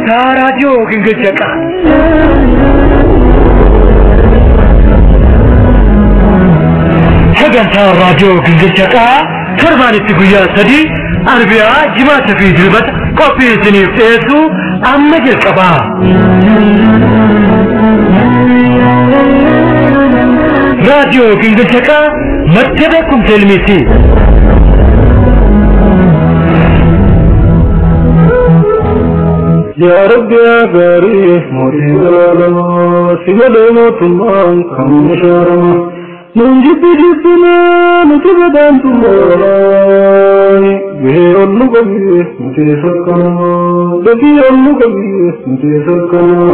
Sagantaa raadiyoo Gingilchaa Qaa. Sagantaa raadiyoo Gingilchaa Qaa torbaanitti guyyaa 3 Arbiyaa, Jimaata fi Dilbata qophii isiniif dhiyeessu amma jalqabaa. Raadiyoo Gingilchaa Qaa madda beekumsa ilmiiti. يا رب يا باري موتي ظلالما سيدي موتمان كم شارما من جد جدنا نتبدان تمالاي به اللقبي متي سكنا دفي اللقبي متي سكنا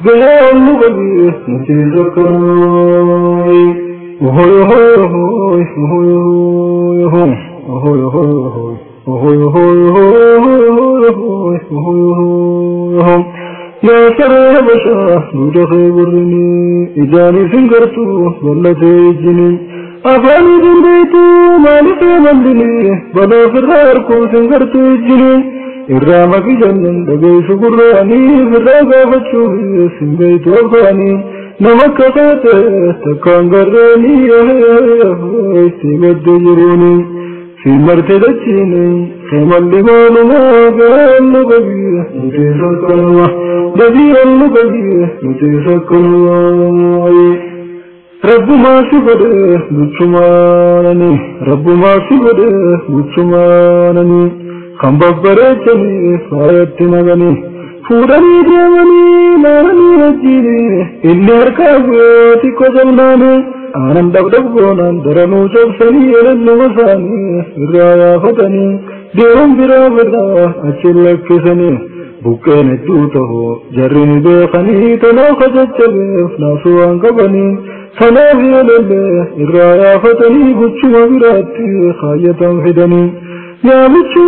به اللقبي متي سكنا وهوي هوي هوي هوي هوي هوي هوي هوي هوي هوي هوي يا سر بشا نجخي برني إجاني سنقرتو والتي جني أفاني جنبيتو مالك ملني بلا فراركو سنقرتو جني إرامك جنن دقي شكراني فراغا فتشوفي سنبيتو أفاني نمك قاتل تكان قراني سيبد جروني في مرتدتيني خيما لمال ما قال لقبي نتيسك الله دبي اللقبي نتيسك الله رب ما سبده بچمانني رب ما سبده بچمانني خمببرتني فايتنغني فورني ديمني نارني رجيني اللي اركابتي كوزمناني آنم دب گونان درنو چبسني النوساني رايا فتني ديرم برا برا اچلكسني بوكين توته جرني بخني تنو خجچبف ناسوان قبني سنافي لله رايا فتني بچما براتي خايتم فدني يا بچو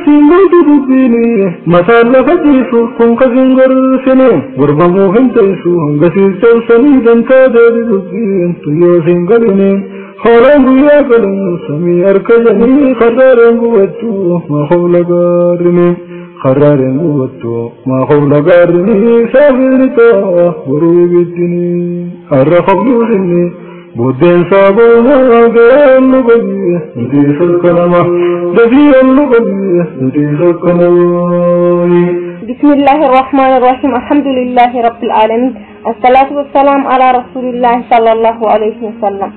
سنگل دبيني مسال خجيسو كن خزنگر سني غربمو هنتيسو هنگسي چوسني دنتا دبين تيو سنگلني خورنگو يا قلم سمي اركجني خرارنگو وتو ما خول غارني خرارنگو وتو ما خول غارني سافرتا برو بيتني ارخبلو سني بودين صابونا قال لقبي نديس الكلمة دفي اللقبي نديس الكلمة. بسم الله الرحمن الرحيم. الحمد لله رب العالمين، الصلاة والسلام على رسول الله صلى الله عليه وسلم.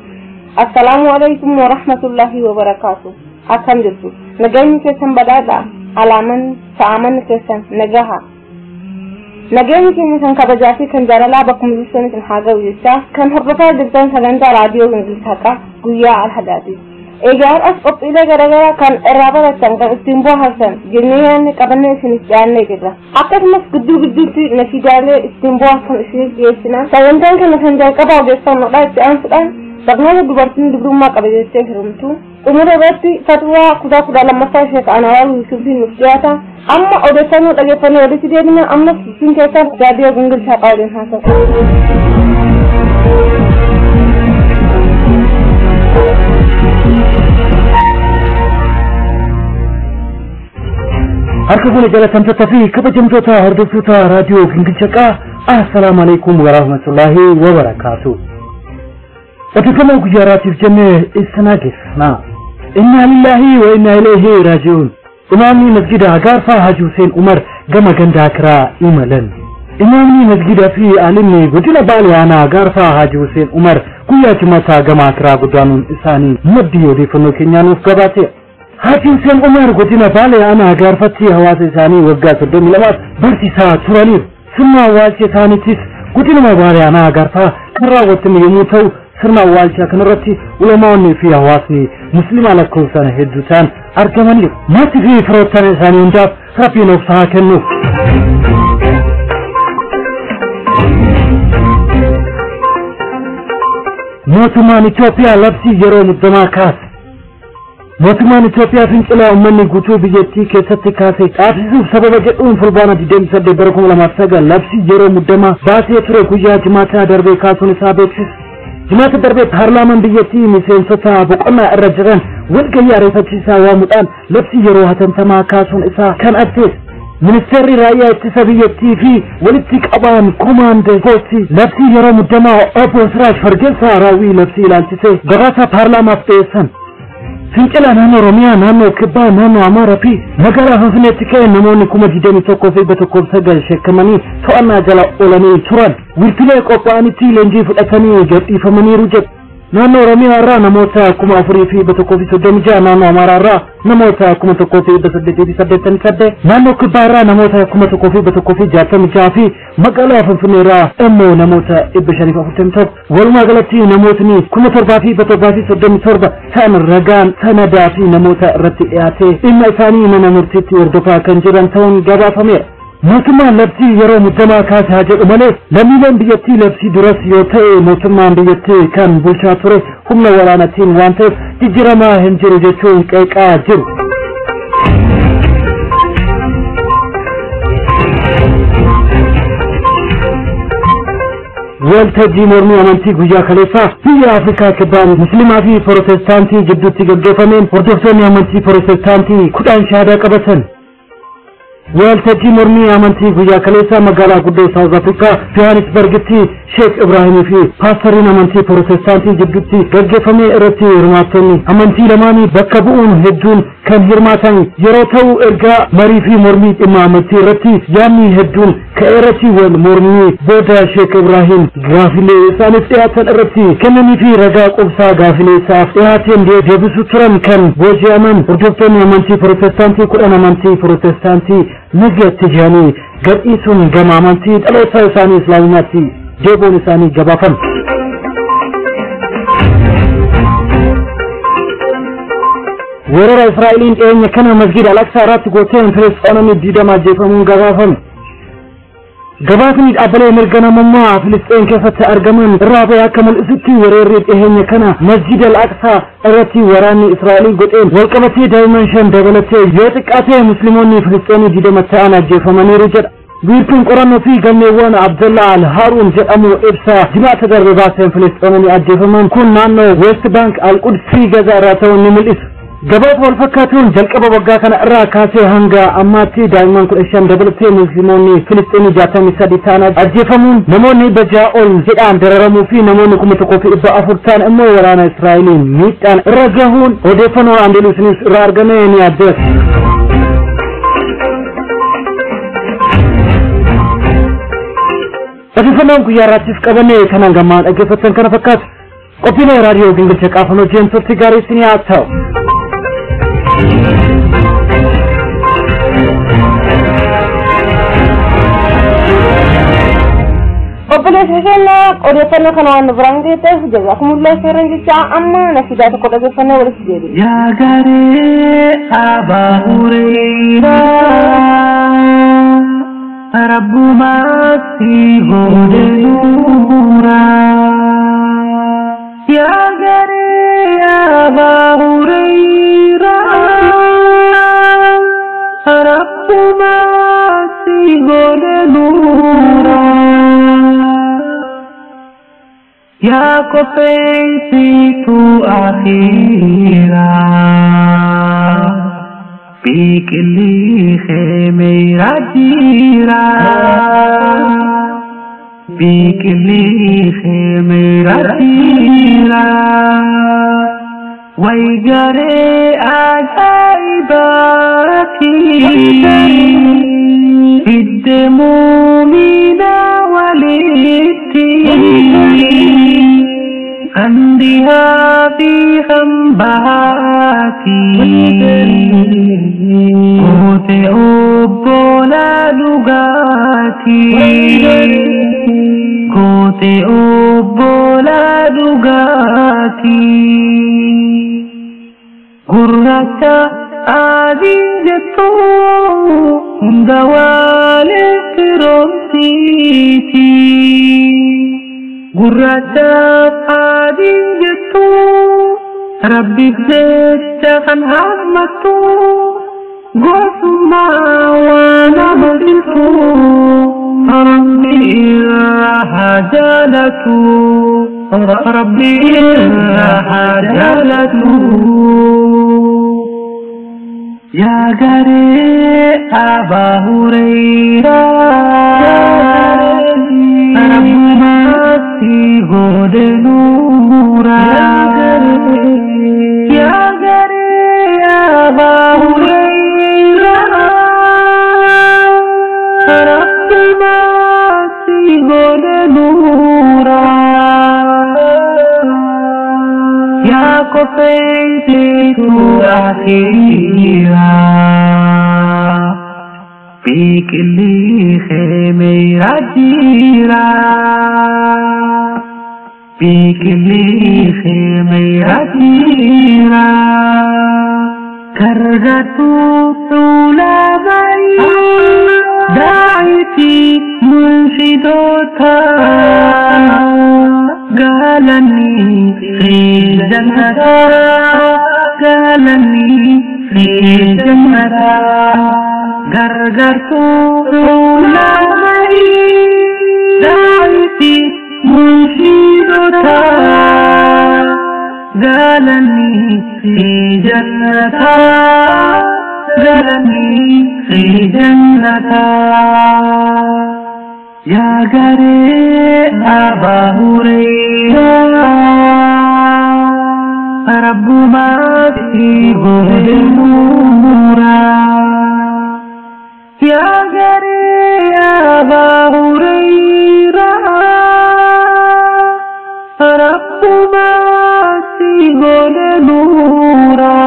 السلام عليكم ورحمة الله وبركاته. أكم جلسو نجاني كيسن بدادا على من فأمن كيسن نجاها نجاني كيسن كبجاتي كان جالالا بكم جلسون كان حاجة وجلسا كان هربطا جلسان سجنتا راديو جلساكا قويا على الحدادي. Egaan as qophiilee garaagaraa kan irraa baratan kan ittiin bohaarsan jennee qabannee isiniif dhiyaannee jirra. Akkasumas gidduu gidduutti nasiidaalee ittiin bohaarsan isiniif dhiyeessina. Sagantaan kana kan jalqabaa odeeffannoodha. Itti aansuudhaan barnoota dubartiin dubrummaa qaba jettee hirumtu. Xumura irratti fatwaa kutaa 12ffaa Sheek Anwaar Yuusufiin nuuf dhiyaata. Amma odeeffannoo dhageeffannee walitti deebina. Ammas isin keessaa raadiyoo Gingilchaa Qaa waliin haasa'u. Harka fuula jalatamtoota fi kabajamtoota hordoftoota raadiyoo Gingilchaa Qaa, assalaamu alaikum warahmatullaahi wabarakaatu. Odeeffannoo guyyaaraatiif jennee isin geessina. Inna lillahi wa inna ilayhi raaji'uun. Imaamni masjida Agaarfaa Haji Hussein Umar gama ganda Akiraa imalan. Imaamni masjida fi alimni godina Baalee aanaa Agaarfaa Haji Hussein Umar guyyaa Jimataa gama Akiraa guddaanuun isaanii maddii odeeffannoo keenyaa nuuf gabaate. Haji Hussein Umar godina Baalee aanaa Agaarfatti hawaasa isaanii waggaa 32 barsiisaa turaniiru. Sirna awwaalcha isaaniitis godinuma Baalee aanaa Agaarfaa kan raawwatame yommuu ta'u, sirna awwaalchaa kanarratti ulamaonni fi hawaasni musliimaa lakkoofsaan hedduu ta'an argamaniiru. Maatii fi firoottan isaanii hundaaf Rabbiin obsa haa kennuuf. Mootummaan Itoophiyaa labsii yeroo muddamaa kaase. Mootummaan Itoophiyaa fincilaa uummanni guutuu biyyattii keessatti kaase dhaabsisuuf sababa jedhuun fulbaana 28 bara 2009 labsii yeroo muddamaa baasee ture guyyaa Jimaataa darbee kaasuun isaa beeksise. Jimaata darbee paarlaamaan biyyattii miseensota boqonnaa irra jiran walgahii ariifachiisaa waamuudhaan labsii yeroo hatattamaa kaasuun isaa kan addeesse. Ministeerri raayyaa ittisa biyyattii fi walitti qabaan komaandee poostii labsii yeroo muddamaa obbo Siraaj Fargeessaa raawwii labsii ilaalchisee gabaasa paarlaamaaf dhiyeessan. Fincila naannoo Oromiyaa, naannoo Kibbaa, naannoo Amaaraa fi magaalaa Finfinneetti ka'e namoonni 21,109 shakkamanii to'annaa jala oolanii turan. Wiirtulee qophaa'anitti leenjii fudhatanii gadhiifamaniiru jedhu. Naannoo Oromiyaa irraa namoota 4,136, naannoo Amaaraa irraa namoota 1,888, naannoo Kibbaa irraa namoota 1,166 fi magaalaa Finfinnee irraa immoo namoota 541. Walumaa galatti namootni 7,737 ta'an ragaan sanadaa fi namoota irratti dhiyaatee dhimma isaanii mana murtiitti hordofaa kan jiran ta'uun gabaafameera. Mootummaan labsii yeroo muddamaa kaase haa jedhu malee lammiileen biyyattii labsii duras yoo ta'e mootummaan biyyattii kan bulchaa ture humna waraanaatiin waan ta'eef jijjiiramaa hin jiru jechuun qeeqaa jiru. Waltajjii mormii amantii guyyaa kaleessaa biyya Afrikaa Kibbaa Musliimaa fi Pirootestaantii gidduutti gaggeeffameen hordoftoonni amantii Pirootestaantii 10 shahaadaa qabatan. Waltajjii mormii amantii guyyaa kaleessaa magaalaa guddoo Saawuz Afrikaa Johannesburgitti Sheek Ibraahimii fi paastariin amantii Pirootestaantii gidduutti gaggeeffame irratti hirmaattonni amantii lamaanii bakka bu'uun hedduun kan hirmaatan yeroo ta'u ergaa marii fi mormii dhimma amantii irratti yaadni hedduun ka'e irratti wal mormii booda Sheek Ibraahim gaafilee isaaniif dhiyaatan irratti kennanii fi ragaa qubsaa gaafilee isaaf dhiyaateen deebisuu turan kan booji'aman hordoftoonni amantii Pirootestaantii 10 amantii Pirootestaantii nagatti jedhanii gadhiisuun gama amantii dhaloota isaanii Islaaminaatti deebi'uun isaanii gabaafame. Weerara Israa'eliin dhiyeenya kana masgida Al-Aqsaa irratti gooteen Filisxeemonni 20 ajjeefamuun gabaafame. Gabaasni dhaabbilee mirga namummaa Filisxeen keessatti argaman irraa ba'e akka mul'isutti weerarri dhiyeenya kana masjida Al-Aqsaa irratti waraanni Israa'elii godheen walqabatee daa'imman 5 dabalatee yoo xiqqaate Musliimoonni Filisxeenii 20 ta'an ajjeefamaniiru jedha. Wiirtuun qorannoo fi galmeewwan Abdullah Al-Haruun jedhamu ibsa jimaata darbe baaseen Filisxeemonni ajjeefaman kun naannoo West Bank Al-Quds fi Gaza irraa ta'uun ni mul'isa. Gabaasa wal fakkaatuun jalqaba waggaa kana irraa kaasee hanga ammaatti daa'imman 15 dabalatee Musliimoonni Filisxeenii 63 ta'an ajjeefamuun namoonni 600 ol jedhaan dararamuu fi namoonni 1400 ta'an immoo waraana Israa'eliin miidhaan irra gahuun odeeffannoo Andaluus News irraa argame ni addeessa. Odeeffannoon guyyaa irraattiif qabanne kanaan gammaan dhaggeeffattan kana fakkaatu. Qophiilee raadiyoo Gingilcha Qaafan hojii turtii gaarii isinii haa ta'u. Obboleessa keenya odeeffannoo kana waan nu biraan geesseef jazaakumullaa khairan jecha amma nasiidaa tokko dhaggeeffannee walitti deebina. Yaa garee Abaa Hureyraa Rabbumaatti godhe nuura. Yaa garee Abaa Hureyraa Rabbumaatti godhe nuura. Yaa qopheessitu akhiraa biqilli khemera jira biqilli khemera jira way garee ajaa'ibaati fidde muumina walitti عندها في خنبهاتي قوت أبولا لغاتي قوت أبولا لغاتي قرة عزيزة دوال فرنسيتي Gurraacha adiin jettu Rabbiif jecha kan hammattu gosummaa waan amantu Rabbi irraa haa jaalatu Rabbi irraa haa jaalatu. Yaa garee Abaa Hureyraa, Rabbumaatti godhe nuuraa. Yaa garee Abaa Hureyraa, Rabbumaatti godhe nuuraa. Yaa qopheessituu akhiraa, biqilli keemeyraa jira. Biqilli keemeyraa jira. Gargaartuu ulamaa'i daa'itii munshidoota. Galanni fi jannata, galanni fi jannata. Gargaartuu ulamaa'i daa'itii munshidoota. Galanni fi jannata, galanni fi jannata. Yaa garee Abaa Hureyraa, Rabbumaatti godhe nuuraa. Yaa garee Abaa Hureyraa, Rabbumaatti godhe nuuraa.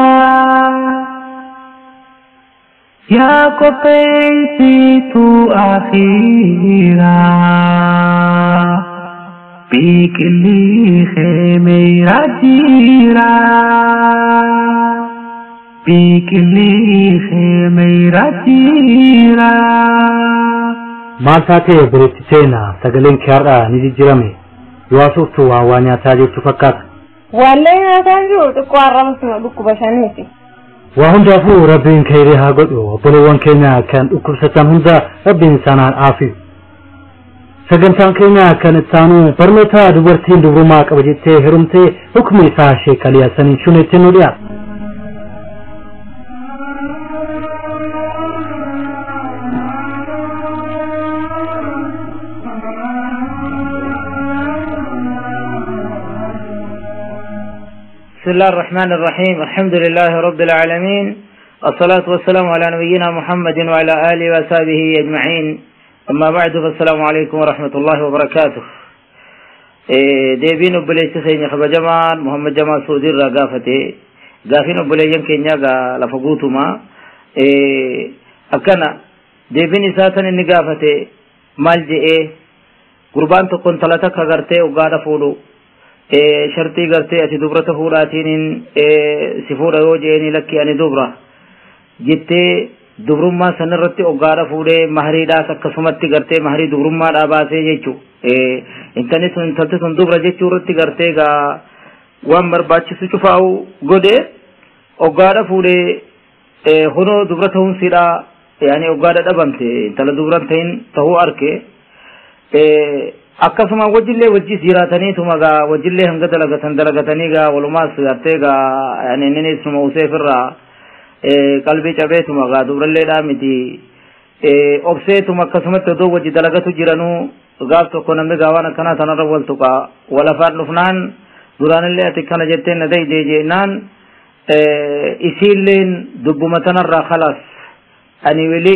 Yaa qopheessituu akhiraa, biqilli keemeyraa jira. Biqilli keemeyraa jira. Maal taatee obboleetti seenaa, sagaleen kee har'a ni jijjiirame. Yoo haasoftu waan waa nyaataa jirtu fakkaata. Waallee nyaataa jiru xiqqoo arrabasuma dhukkuba shaniiti. Waa hundaafuu Rabbiin khayrii haa godhu. Obboleewwan keenya kan dhukkubsatan hunda Rabbiin isaan haa aafiyu. Sagantaan keenya kan itti aanu barnoota dubartiin dubrummaa qaba jettee heerumtee hukmi isaa Sheek Alii Hassaniin shuneetti nu dhiyaata. بسم الله الرحمن الرحيم. الحمد لله رب العالمين، الصلاة والسلام على نبينا محمد وعلى آله وصحبه أجمعين. أما بعد، فالسلام عليكم ورحمة الله وبركاته. deebiin obboleessi keenya kabajamaan Muhammad Jamaa Suudii irraa gaafate, gaafiin obboleeyyan keenyaa gaa lafa guutuma akkana. Deebiin isaa tan inni gaafate maal je'ee, gurbaan tokko intala takka gartee hoggaadha fuudhu shartii gartee ati dubrata fuudhaatiin si fuudha yoo je'eni, lakki ani dubra jettee, dubrummaa sanirratti hoggaadha fuudhee, mahariidhaas akkasumatti gartee maharii dubrummaadhaa baasee jechuu, intalli sun intalti sun dubra jechuu irratti gartee gaa waan barbaachisu cufaa'u godhee, hoggaadha fuudhee hunoo dubra ta'uun siidhaa yaani hoggaadha dhabamte intala dubran ta'in ta'uu arke. Akkasuma wajjillee wajjis jiraataniituma gaa wajjillee hanga dalagatan dalagatanii gaa walumaas gartee gaa yaani inninis numa useefirraa qalbii cabeetuma gaa dubralleedhaa miti obseetuma akkasumatti odoo wajji dalagatu jiranuu, gaaf tokko namni gaa waan akkanaa tanarra wal tuqa wal afaan dhufnaan, duraanillee ati kana jettee na daydee jennaan, isiilleen dubbuma tanarraa khalaas ani wili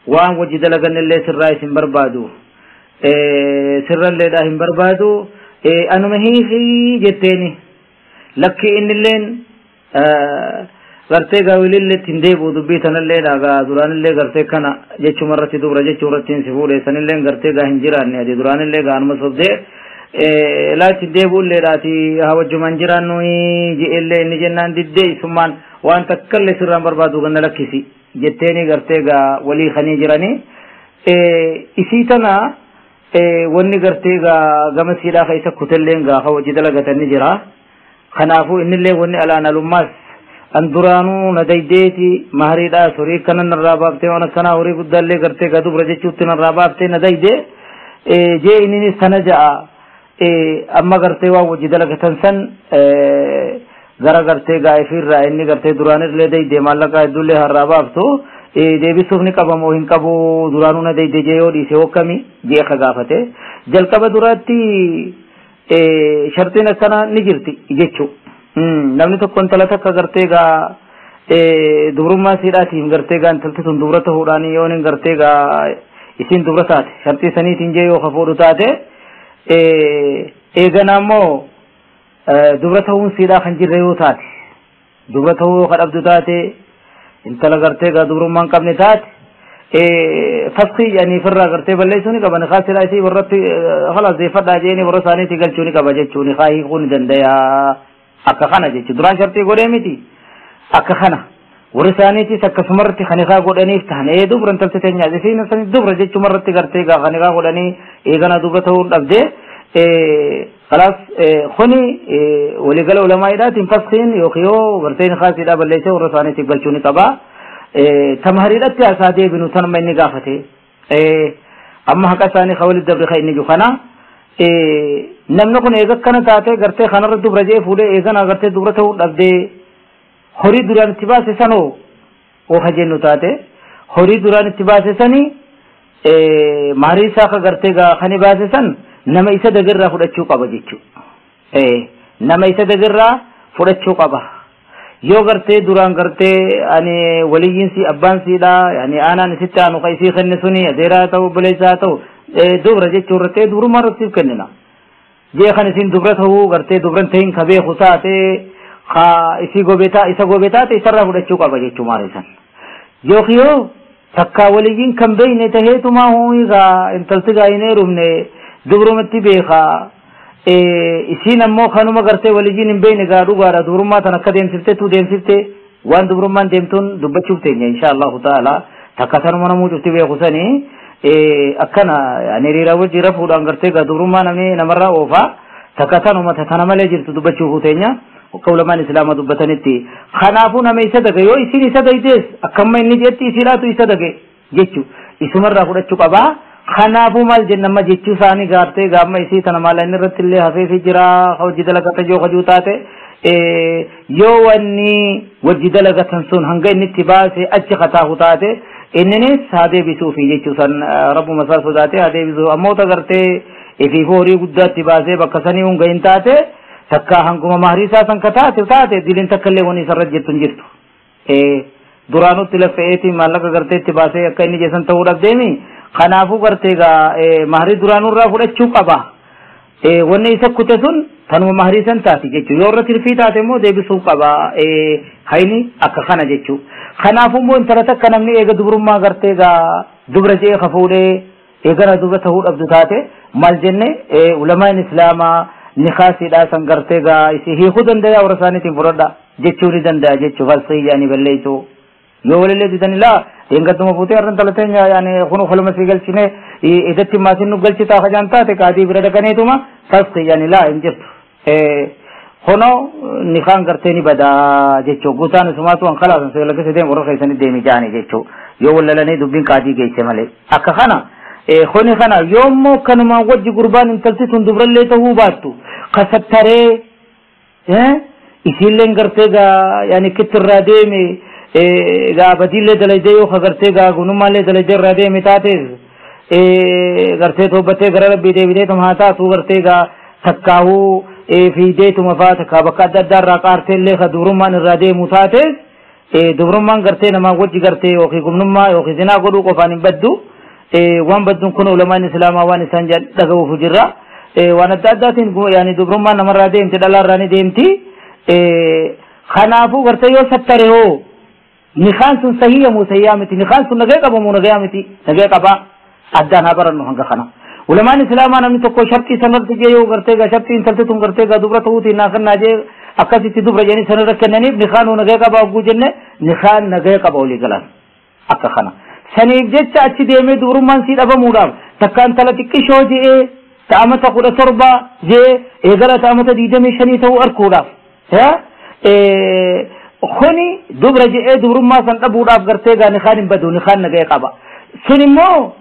waan wajji dalagannillee sirraa isin barbaadu, sirralleedhaa hin barbaadu, anuma hiikii jetteeni. Lakki innilleen gartee gaa wilillee hin deebi'u dubbii tanalleedha gaa duraanillee gartee kana jechuma irratti dubra jechuu irratti si fuudhe sanilleen gartee gaa hin jiraanne, ati duraanillee gaa anuma sobdee laachi deebi'ulleedhaati haa wajjumaan jiraannu je'ellee inni jennaan diddee, isummaan waan takkallee sirraan barbaadu ganna lakkisi jetteeni gartee gaa walii kanii jiranii. Isii tana wanni gartee gaa gama siidhaa ka isa kutelleen gaa ka hojii dalagatan ni jira. Kanaafuu innillee wanni alaan alummaas an duraanuu na daydeeti mahariidhaas horii kana narraa baaftee, waan akkanaa horii guddaallee gartee gaa dubra jechuutti narraa baaftee na daydee jee inninis tana ja'a. Amma gartee waan hojii dalagatan san Gara gartee gaa ifirraa inni gartee duraanillee deeyde maallaqa hedduullee harraa baaftu deebisuuf ni qabamoo hin qabu, duraanuu na deeyde jee yoo dhiise hokkami jee ka gaafate. Jalqaba duraatti shartiin akkana ni jirti jechuu. Namni tokko intala takka gartee gaa dubrummaa siidhaatiin gartee gaa intalti tun dubra ta'uudhaan yoo inni gartee gaa isiin dubra taate shartii saniitiin jee yoo ka fuudhu taate, eegana ammoo dubra ta'uun siidhaa kan jirre yoo taate, dubra ta'uu yoo ka dhabdu taate, intala gartee gaa dubrummaa hin qabne taate, faskii yani firraa gartee balleessuu ni qaba. Nikaa silaa isii warratti khalaas deeffadhaa jeeni warra isaaniitti galchuu ni qaba jechuu, nikaa hiikuu ni danda'a akka kana jechu. Duraan shartii godhee miti, akka kana warri isaaniitis akkasumarratti kan nikaa godhaniif tahan ee dubra intalti teenya isiin sani dubra jechumarratti gartee gaa kan nikaa godhanii eegana dubra ta'uu dhabdee خلاص. Kuni waligala ulamaa'idhaatiin faskiin yookiin yoo gartee nikaa siidhaa balleessee warra isaaniitiif galchuu ni qaba. Tamahariidhatti haasaa deebinu tanuma inni gaafate. Amma haqa isaanii ka walit dabre ka inni jiru kana. Namni kun eega akkana taate gartee kanarra dubra jee fuudhee eegana gartee dubra ta'uu dhabdee, horii duraan itti baase sanoo oo ka jennu taate, horii duraan itti baase sanii maarii isaa ka gartee gaa kani baase san nama isa dagarraa fudhachuu qaba jechuudha. Nama isa dagarraa fudhachuu qaba. Yoo gartee duraan gartee ani waliyyiin si abbaan siidha yani aanaan isitti aanu ka isii kenne suni adeeraa ta'u obboleessaa ta'u dubra jechuu irratti dubrummaa irratti siif kennina. Jee kan isin dubra ta'uu gartee dubran ta'in ka beeku taate, ka isii gobetaa isa gobe taate, isarraa fudhachuu qaba jechuu maarii san. Yookiin yoo takkaa waliyyiin kan beeyne taheetumaa huuyigaa intalti gaa hin heerumne dubrumatti beekaa. Isiin ammoo kanuma gartee waliyyiin hin beeyne gaa dhugaadha dubrummaa tan akka deemsifte tu deemsifte waan dubrummaan deemtuun dubbachuuf teenya insha Allahu ta'ala. Takka tanuma namuu cufti beeku sanii akkana yani hiriira wajji rafuudhaan gartee gaa dubrummaa namni namarraa oofaa, takka tanuma tana malee jirtu dubbachuuf teenya akka ulamaan islaama dubbatanitti. Kanaafuu nama isa dage yoo isiin isa daydees akkamma inni jetti isiidhaatu isa dage jechu isumarraa fudhachuu qabaa. Kanaafuu maal jenna amma jechuu isaanii gaartee gaamma isii tana maal inni irratti illee hafeefi jira hojii dalagata yoo hojii taate, yoo wanni wajji dalagatan sun hanga inni itti baase achi kataahu taate, inninis haa deebisuufi jechuu san rabbuma isaa sodaate haa deebisuu. Ammoo ta gartee ifiifuu horii guddaatti baasee bakka sanii hunga hin taate, takka hanguma mahrii isaa san ka taate taate, diliin takka illee wanni isarra jirtu hin jirtu. Duraanutti laffa'eeti maallaqa gartee itti baasee akka inni jeessan ta'uu dhabdeemi. Kanaafuu gartee gaa mahrii duraanurraa fudhachuu qaba. Wanni isa kute sun tanuma mahrii san taati jechuudha. Yoo irra tirfii taate immoo deebisuu qaba. Hayni akka kana jechuudha. Kanaafuu immoo intala takka namni eega dubrummaa gartee gaa dubra jee ka fuudhee eegana dubra ta'uu dhabdu taate maal jenne? Ulamaan islaamaa nikaasiidhaa san gartee gaa isii hiikuu danda'a, warra isaaniitiin fudhadha jechuu ni danda'a jechuu, falsii yaani balleessuu. Yoo walillee didanii laa deengadduma fuutee har'a intala teenya yaani kunu kolma sii galchine idatti maatiin nu galchitaa kajaan taate, qaadii bira dhaqaneetuma fasqi yaani laa hin jirtu. Kono nikaan gartee ni badaa jechuu, guutaan isumaatu an kalaasan seela keessa deemu warra keessanii deemi jaani jechuu, yoo wallalanii dubbiin qaadii geesse malee akka kana. Kuni kana yoommoo kanumaan wajji gurbaan intalti tun dubrallee ta'uu baattu kasattaree isiilleen gartee gaa yaani kittirraa deeme gaa badiillee dalaydee yoo gartee gaa gunummaallee dalaydee irraa deeme taates, gartee toobbattee gara rabbii deebiteetuma haa taatu, gartee gaa takkaahuu fiideetuma faa takkaa bakka adda addaa irraa qaartee illee ka dubrummaan irraa deemu taates, dubrummaan gartee namaa wajji gartee yookiin gumnummaa yookiin zinaa godhuu qofaan hin baddu. Waan badduun kun ulamaan islaamaa waan isaan dhaga'uuf jirra. Waan adda addaatiin yaani dubrummaan namarraa deemti, dhalaarraa ni deemti. Kanaafuu gartee yoo sattare hoo nikaan sun sahiya moo sahiyaa miti? Nikaan sun nagaya qaba moo nagaya miti? Nagaya qaba, addaan haa barannu hanga kana. Ulamaan islaamaa namni tokko shartii sanarratti jee yoo gartee gaa shartii intalti tun gartee gaa dubra ta'uutiin naa kennaa jee akkasitti dubra jedhanii sanarra kennaniif nikaanuu nagaya qaba hogguu jenne, nikaan nagaya qaba walii galan akka kana. Saniif jecha achi deemee dubrummaan sii dhabamuudhaaf takka intala xiqqishoo je'ee ta'amata 17 jee eegala ta'amata 25 ta'uu arkuudhaaf kuni dubra je'ee dubrummaa san dhabuudhaaf gartee gaa nikaan hin badu, nikaan nagaya qaba. Sun immoo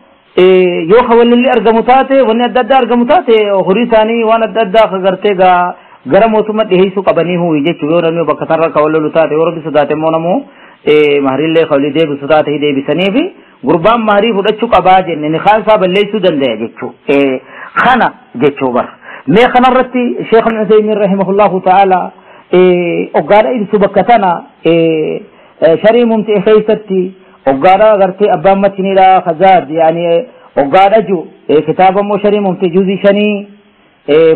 yoo ka walilli argamu taate, wanni adda addaa argamu taate, horii isaanii waan adda addaa ka gartee gaa Gara mootummaa dhiheessuu qabanii huyi jechuu yoo namni bakka sanarra ka wal taate yoo rabbi sodaate immoo namuu mahriillee kawli deebisu taate deebisanii fi gurbaan mahrii fudhachuu qabaa jenne nikaan isaa balleessuu danda'a jechuu kana jechuu bara. Mee kanarratti Sheekh Al-Usaymiin rahimahullahu ta'ala oggaadha ibsu bakka tana sharii mumti'e keessatti oggaadha gartee abbaan matiniidha kazaad yaani oggaadha ju kitaaba immoo sharii mumti'e juuzii 5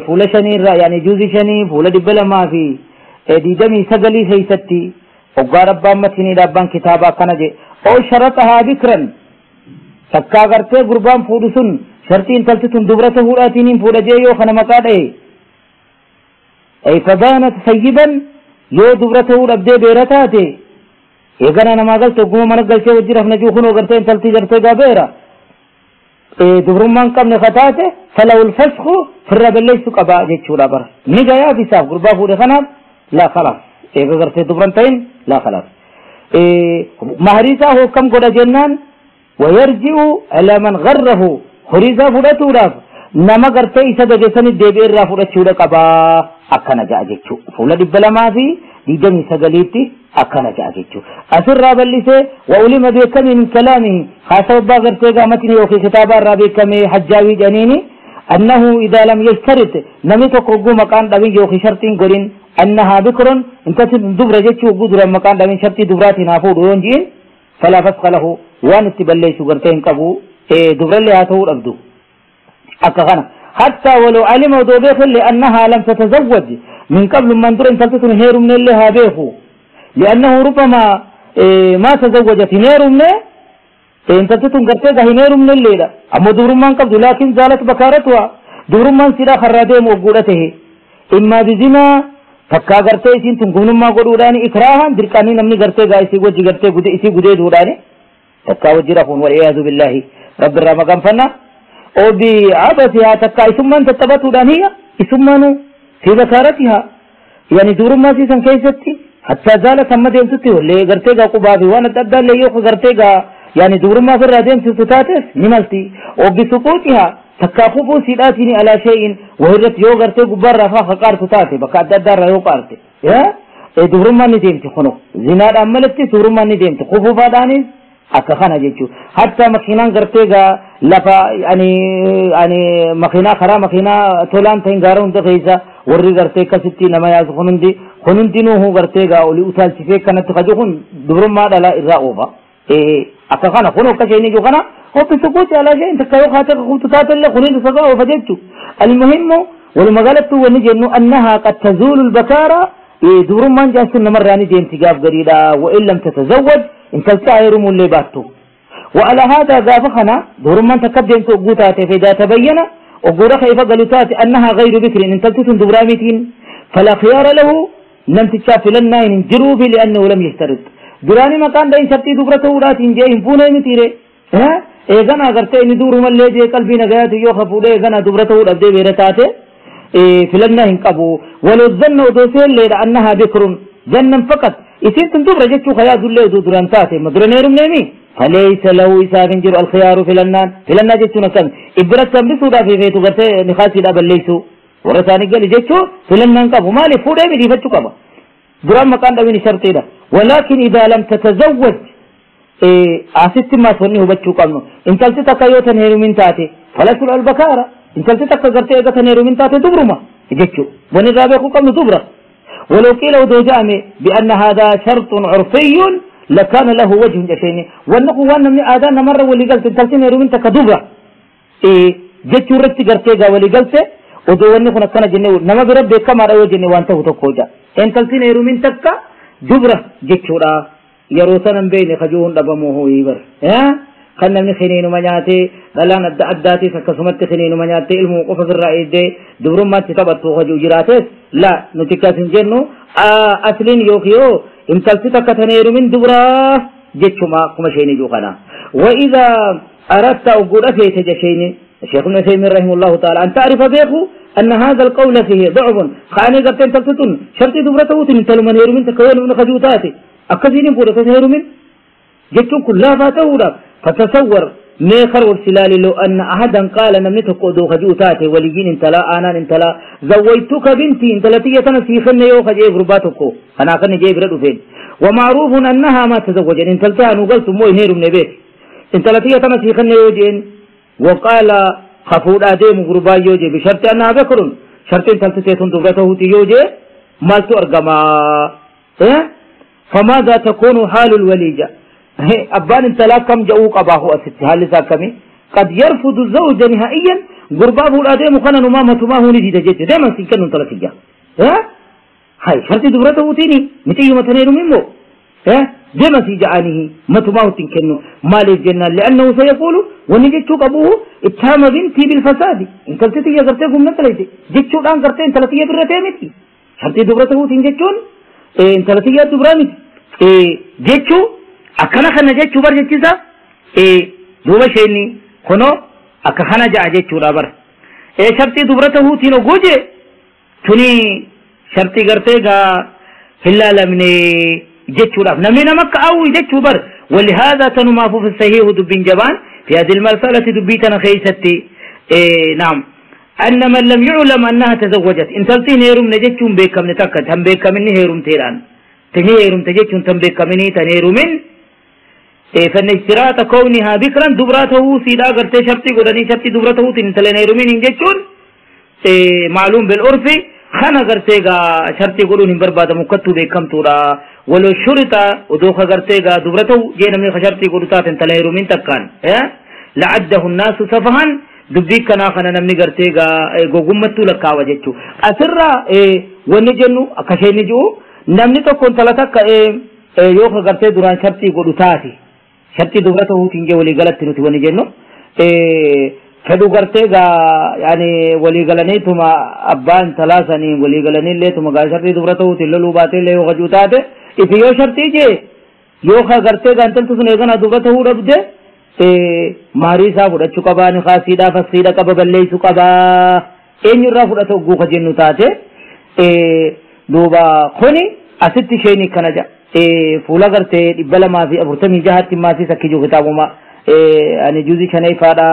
fuula 5 irraa yaani juuzii 5 fuula 229 keessatti oggaadha abbaan matiniidha abbaan kitaaba akkana je oo sharatahaa bikran takkaa gartee gurbaan fuudhu sun shartii intalti tun dubra ta'uudhaatiin hin fuudha jee yoo kana maqaa dha'e ay fabaanat sayyiban yoo dubra ta'uu dhabdee beera taate eegana namaa galte ogguma mana galchee wajji rafna juu kunoo gartee intaltii gartee gaa beera dubrummaan qabne ka taate falawul fasku firra balleessu qaba jechuudha bara ni gayaaf isaaf gurbaa fuudhe kanaaf laa khalaas eega gartee dubran ta'in laa khalaas mahrii isaa hokkam godha jennaan ويرجع على من غره horii isaa fudhatuudhaaf nama gartee isa dageessanii deebi'ee irraa fudhachuudha qabaa akkana ja'a jechuu fuula 229tti akkana ja'a jechuu asirraa bal'isee wa ulima beekame min kalaamihi haasawa abbaa gartee gaamatini yookiin kitaaba irraa beekame hajjaawii jedhaniini annahu idaa lam yashtarit namni tokko hogguu maqaan dhabin yookiin shartiin godhin annahaa bikrun intati dubra jechuu hogguu duran maqaan dhabin shartii dubraatiin haa fuudhu yoon ji'in falaa fasqa lahu waan itti balleessu gartee hin qabu dubrallee haa ta'uu dhabdu akka kana حتى ولو علم ودوبيخ لأنها لم تتزوج من قبل من در انتلتت هيرمن اللي هابيخو لأنه ربما ما تزوجت هيرمن انتلتت قرتيها هيرمن الليلة أما دور من قبل لكن زالت بكارتها دور من سلا خرادين وقولته إما بزنا فكا قرتي سنتم قنما قروراني إكراها دركاني نمني قرتيها إسي وجي قرتي إسي قدي دوراني تكا وجي رفون والعياذ بالله رب الرمقام فنا أو بعبثها تكا إسمان تتبتو دانية إسمانو في بكارتها يعني دور ما سيسن كيستي حتى زالت هم ديمتتي اللي قرتيغا قبابي وانا تبدا اللي يوخ قرتيغا يعني دور ما في الرادين ستتاتس نملتي أو بسقوطها تكا خفو سيداتني على شيء وهرت يو قرتي قبار رفا خقار تتاتي بكا دار يو قارتي يا دور ما نديمتي خنو زناد أملتي دور ما نديمتي خفو فادانيز akka kana jechuu hatta makiinaan gartee gaa lafa yani yani makiinaa karaa makiinaa tolaan ta'in gaara hunda keessa warri gartee akkasitti nama yaasu kun hundi kun hundinuu gartee gaa olii utaalchisee kanatti kaju kun dubrummaa dhalaa irraa oofa akka kana kun akka isheen ijuu kana hoppi suquuti alaa isheen takka yoo kaatee kutu taatellee kun hundi sagaa oofa jechuu almuhimmu walumagaalattuu wanni jennu annahaa qad tazuulu albakaara dubrummaan jaansun namarraa ni deemti gaaf gadiidha wa in lam tatazawwaj انت التعيرم اللي باتو وعلى هذا غافخنا دور من تقدم تقوتات فإذا تبين وقول خيف قالتات أنها غير بكر إن تلتتن دبرامتين فلا خيار له لم تتشاف لنا إن جروب لأنه لم يشترط دراني مكان دين شرطي دبرته ولاتين جاي فونا متيري ها إيه غرتي إن دور من اللي جاي قلبي نجاته يوخفوا ليه غنا دبرته ولابدي بيرتاته إيه فلنا هنقبو ولو الظن ودوسين لأنها بكر ظنا فقط إسين تندبر جتشو خيار ذلي ودو دران تاتي مدرن هيرم نيمي فليس له إساف جر الخيار فلنان فلنا جتشو نكن إبرة تنبسو دا في فيتو غرتي نخاسي دا بليسو ورساني قال جتشو فلنان قبو مالي فودي مدي فتشو قبا دران مكان دا من شرطي دا ولكن إذا لم تتزوج آسست ما سنه بچو قبنو إن تلتي تكايو تنهيرو من تاتي فلا سلع البكارة إن تلتي تكا غرتي إذا تنهيرو من تاتي دبرما جتشو ونغابي قبنو دبرة ولو قيل ودوجامي بأن هذا شرط عرفي لكان له وجه جشيني والنقو وانا من آذان مرة واللي قلت انتلتين يروم انت كدوبة إيه جت ورت قرتيغا واللي قلت ودو ونقو نكنا جنة نما برب كما رأيو جنة وانته تقوجا انتلتين يروم انت كدوبة جت ورا يروسنا بين خجوهن لبموه يبر ها kan namni kiniinuma nyaatee dhalaan adda addaatis akkasumatti kiniinuma nyaattee ilmuu qofa ofirraa eegdee dubrummaatti taphattu hojii jiraates la nuti akkas hin jennu asliin yookiin yoo intalti takka tan heerumin dubraa jechuma akkuma isheen ijuu kana. وإذا أردت أقول أفيت جشيني الشيخ ابن عثيمين رحمه الله تعالى أن تعرف بيخو أن هذا القول فيه ضعف خاني قبتين تلتتن شرطي دبرته تنتلو من هيرمين تكوين من خجوتاتي أكثرين فورة هيرمين جتون كلها فاتولا فتصور ميخر ورسلالي لو أن أحدا قال نمنتك أدو خجو تاتي وليين انتلا آنان انتلا زويتك بنتي انتلتية تنسيخن يوخ جيب رباتكو أنا أخني جيب ردو فين ومعروف أنها ما تزوجت انتلتها نقلت موي هيرو من بيت انتلتية تنسيخن يوجين وقال خفور آدم غربا يوجي بشرط أنها بكر شرط انتلتية دبرته تيوجي مالتو أرقما إيه؟ فماذا تكون حال الوليجة أبان انتلا كم جاءوك أباه أست هل كمي قد يرفض الزوج نهائيا غرباه الأديم خنا نمامة ما هو نجد جد دائما سيكون انتلتية ها هاي شرط دبرته تيني متي متنير منه ها دائما سيجعانه متماه تنكنه مال الجنة لأنه سيقول ونجدتك أبوه اتهم بنتي بالفساد انتلتية غرتكم نتلتي جدتك الآن غرتين انتلتية برتين شرط دبرته تنجتون انتلتية دبرامتي جدتو akkana kana jechuu bar jechisa duuba isheenni kunoo akka kana ja'a jechuudha bar shartii dubra tahuutiin oguu jee tuni shartii gartee gaa hin laalamne jechuudhaaf namni nama akka awwi jechuu bar ولهذا تنماف في الصحيح دب جبان في هذه المسألة دبيتنا خيستي نعم أن من لم يعلم أنها تزوجت إن تلتين هيرم نجتشون بكم نتكت هم بكم هيرم تيران تهيرم تجتشون تم بكم تنهيرمن فإن اشتراط كونها بكرا دبرته سيدا غرتي شرطي غدني شرطي دبرته تنتلين هيرمين إنجتشون معلوم بالعرف خنا غرتي غا شرطي غدون برباد مكتو بكم تورا ولو شرط ودوخ غرتي غا دبرته جينا من شرطي غدتا تنتلين هيرمين تكان لعده الناس سفها دبي كنا خنا نمني غرتي غا غوغمتو لكاوا جچو اسرا ونجنو اكشي نجو نمني تو كون تلتك يوخ غرتي دوران شرطي غدتاتي شرطي دبرته تنجي ولي غلط نتي وني جنو فدو غرتي غا يعني ولي غلني تما ابان ثلاثني ولي غلني لي تما غا شرطي دبرته تللو باتي لي غجوتات افيو شرطي جي يوخ غرتي غا انتل تسن اغنا دبرته ربده ماري صاحب رچو قبا نخاسيدا فسيدا قبا بليسو قبا اني را فدته غو خجنو تاته دوبا خوني اسيت شيني كنجا fuula gartee 240 jahatti maasii sakkijuu kitaabuma ani juuzii shanayfaadha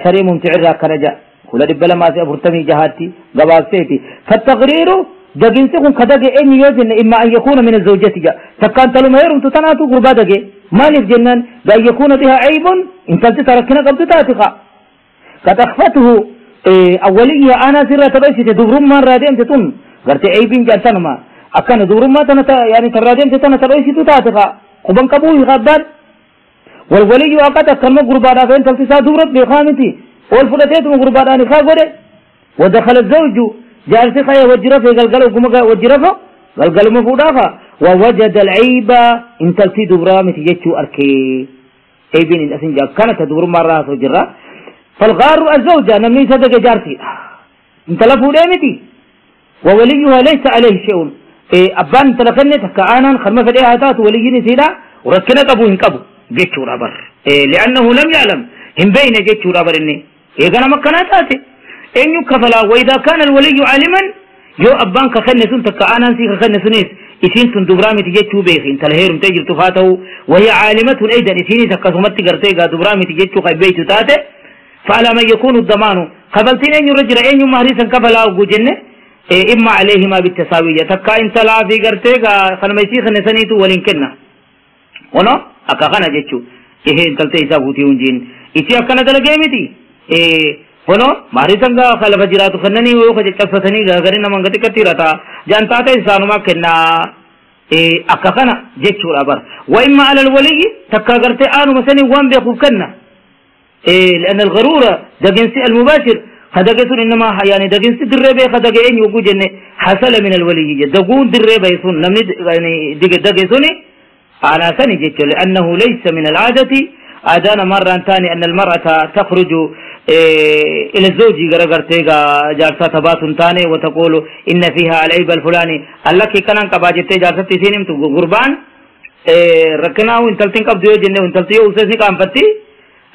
sharii mumticirraa akkana ja'a fuula 240 jahatti gabaabseeti fattaqriiru daginsi kun ka dage eenyu yoo jenne imma an yakuuna min azawjati ja takkaan taluma heerumtu tanaatu gurbaa dage maaliif jennaan bi an yakuuna bihaa caybun intalti tarakkina qabdu taati qa qad akfatuhu awwaliyya aanaa sirraa taphaysite dubrummaan raa deemte tun gartee caybiin jaantanuma akkana dubrummaa tana yani tarraa deemte tana taphaisitu taate fa quban qabuu hiqabbaan walwaliyyu aqad akkanuma gurbaadhaaf intalti isaa dubrat beekaa miti ol fudhateetuma gurbaadhaan ifaa godhe ودخل الزوج جالس خيا وجرفه قلقل وجرفه قلقل مفودافا ووجد العيب انتلتي دبرا متجتشو أركي عيبين الأسن جاب كانت دبر مرة وجرة فالغار الزوجة نمني صدق جارتي انتلفوا ليمتي ووليها ليس عليه شيء أبان تلقني تكعانا خرمة فديها تات ولي نسيلا وركنا قبو هنقبو جيتشو رابر لأنه لم يعلم هم بين جيتشو رابر إني إيه مكانا تاتي إن يكفلا وإذا كان الولي عالما يو أبان كخنسون تكعانا سي كخنسونيس إسين تندبرامي تجيتشو بيخين تلهيرم تجر تفاته وهي عالمة أيضا إسيني تكسمت تقرتيقا دبرامي تجيتشو خيبيت تاتي فعلى من يكون الضمان قبلتين أن يرجل أن يمهرسا كفلا وجنة إما عليهما بالتساوية تكا إن تلا في قرتيقا خنميسي خنسانيتو ولنكنا ونو أكا خنا جيتشو إيه انتلتي إسابوتي ونجين إسي أكنا دلقيمتي إيه ونو مهرسا خلف جراتو خنني ويوخ جتفتني غغرين منغتي كتيرتا جانتاتا إنسانو ما كنا إيه أكا خنا جيتشو الأبر وإما على الولي تكا قرتي آنو مسني وان بيخوف كنا إيه لأن الغرورة دقنسي المباشر خدقتون إنما يعني دقنسي دربي خدقين يوجد إن حصل من الولي دقون دربي يسون لم يعني دقسوني على سنة جت لأنه ليس من العادة عادانا مرة ثانية أن المرأة تخرج إلى الزوج غرغرتيغا جالسة تبات ثاني وتقول إن فيها العيب الفلاني الله كي كان كباجتي جالسة تسينم تقربان ركنا وانتلتين قبضيو جنة وانتلتيو أساسي كان فتي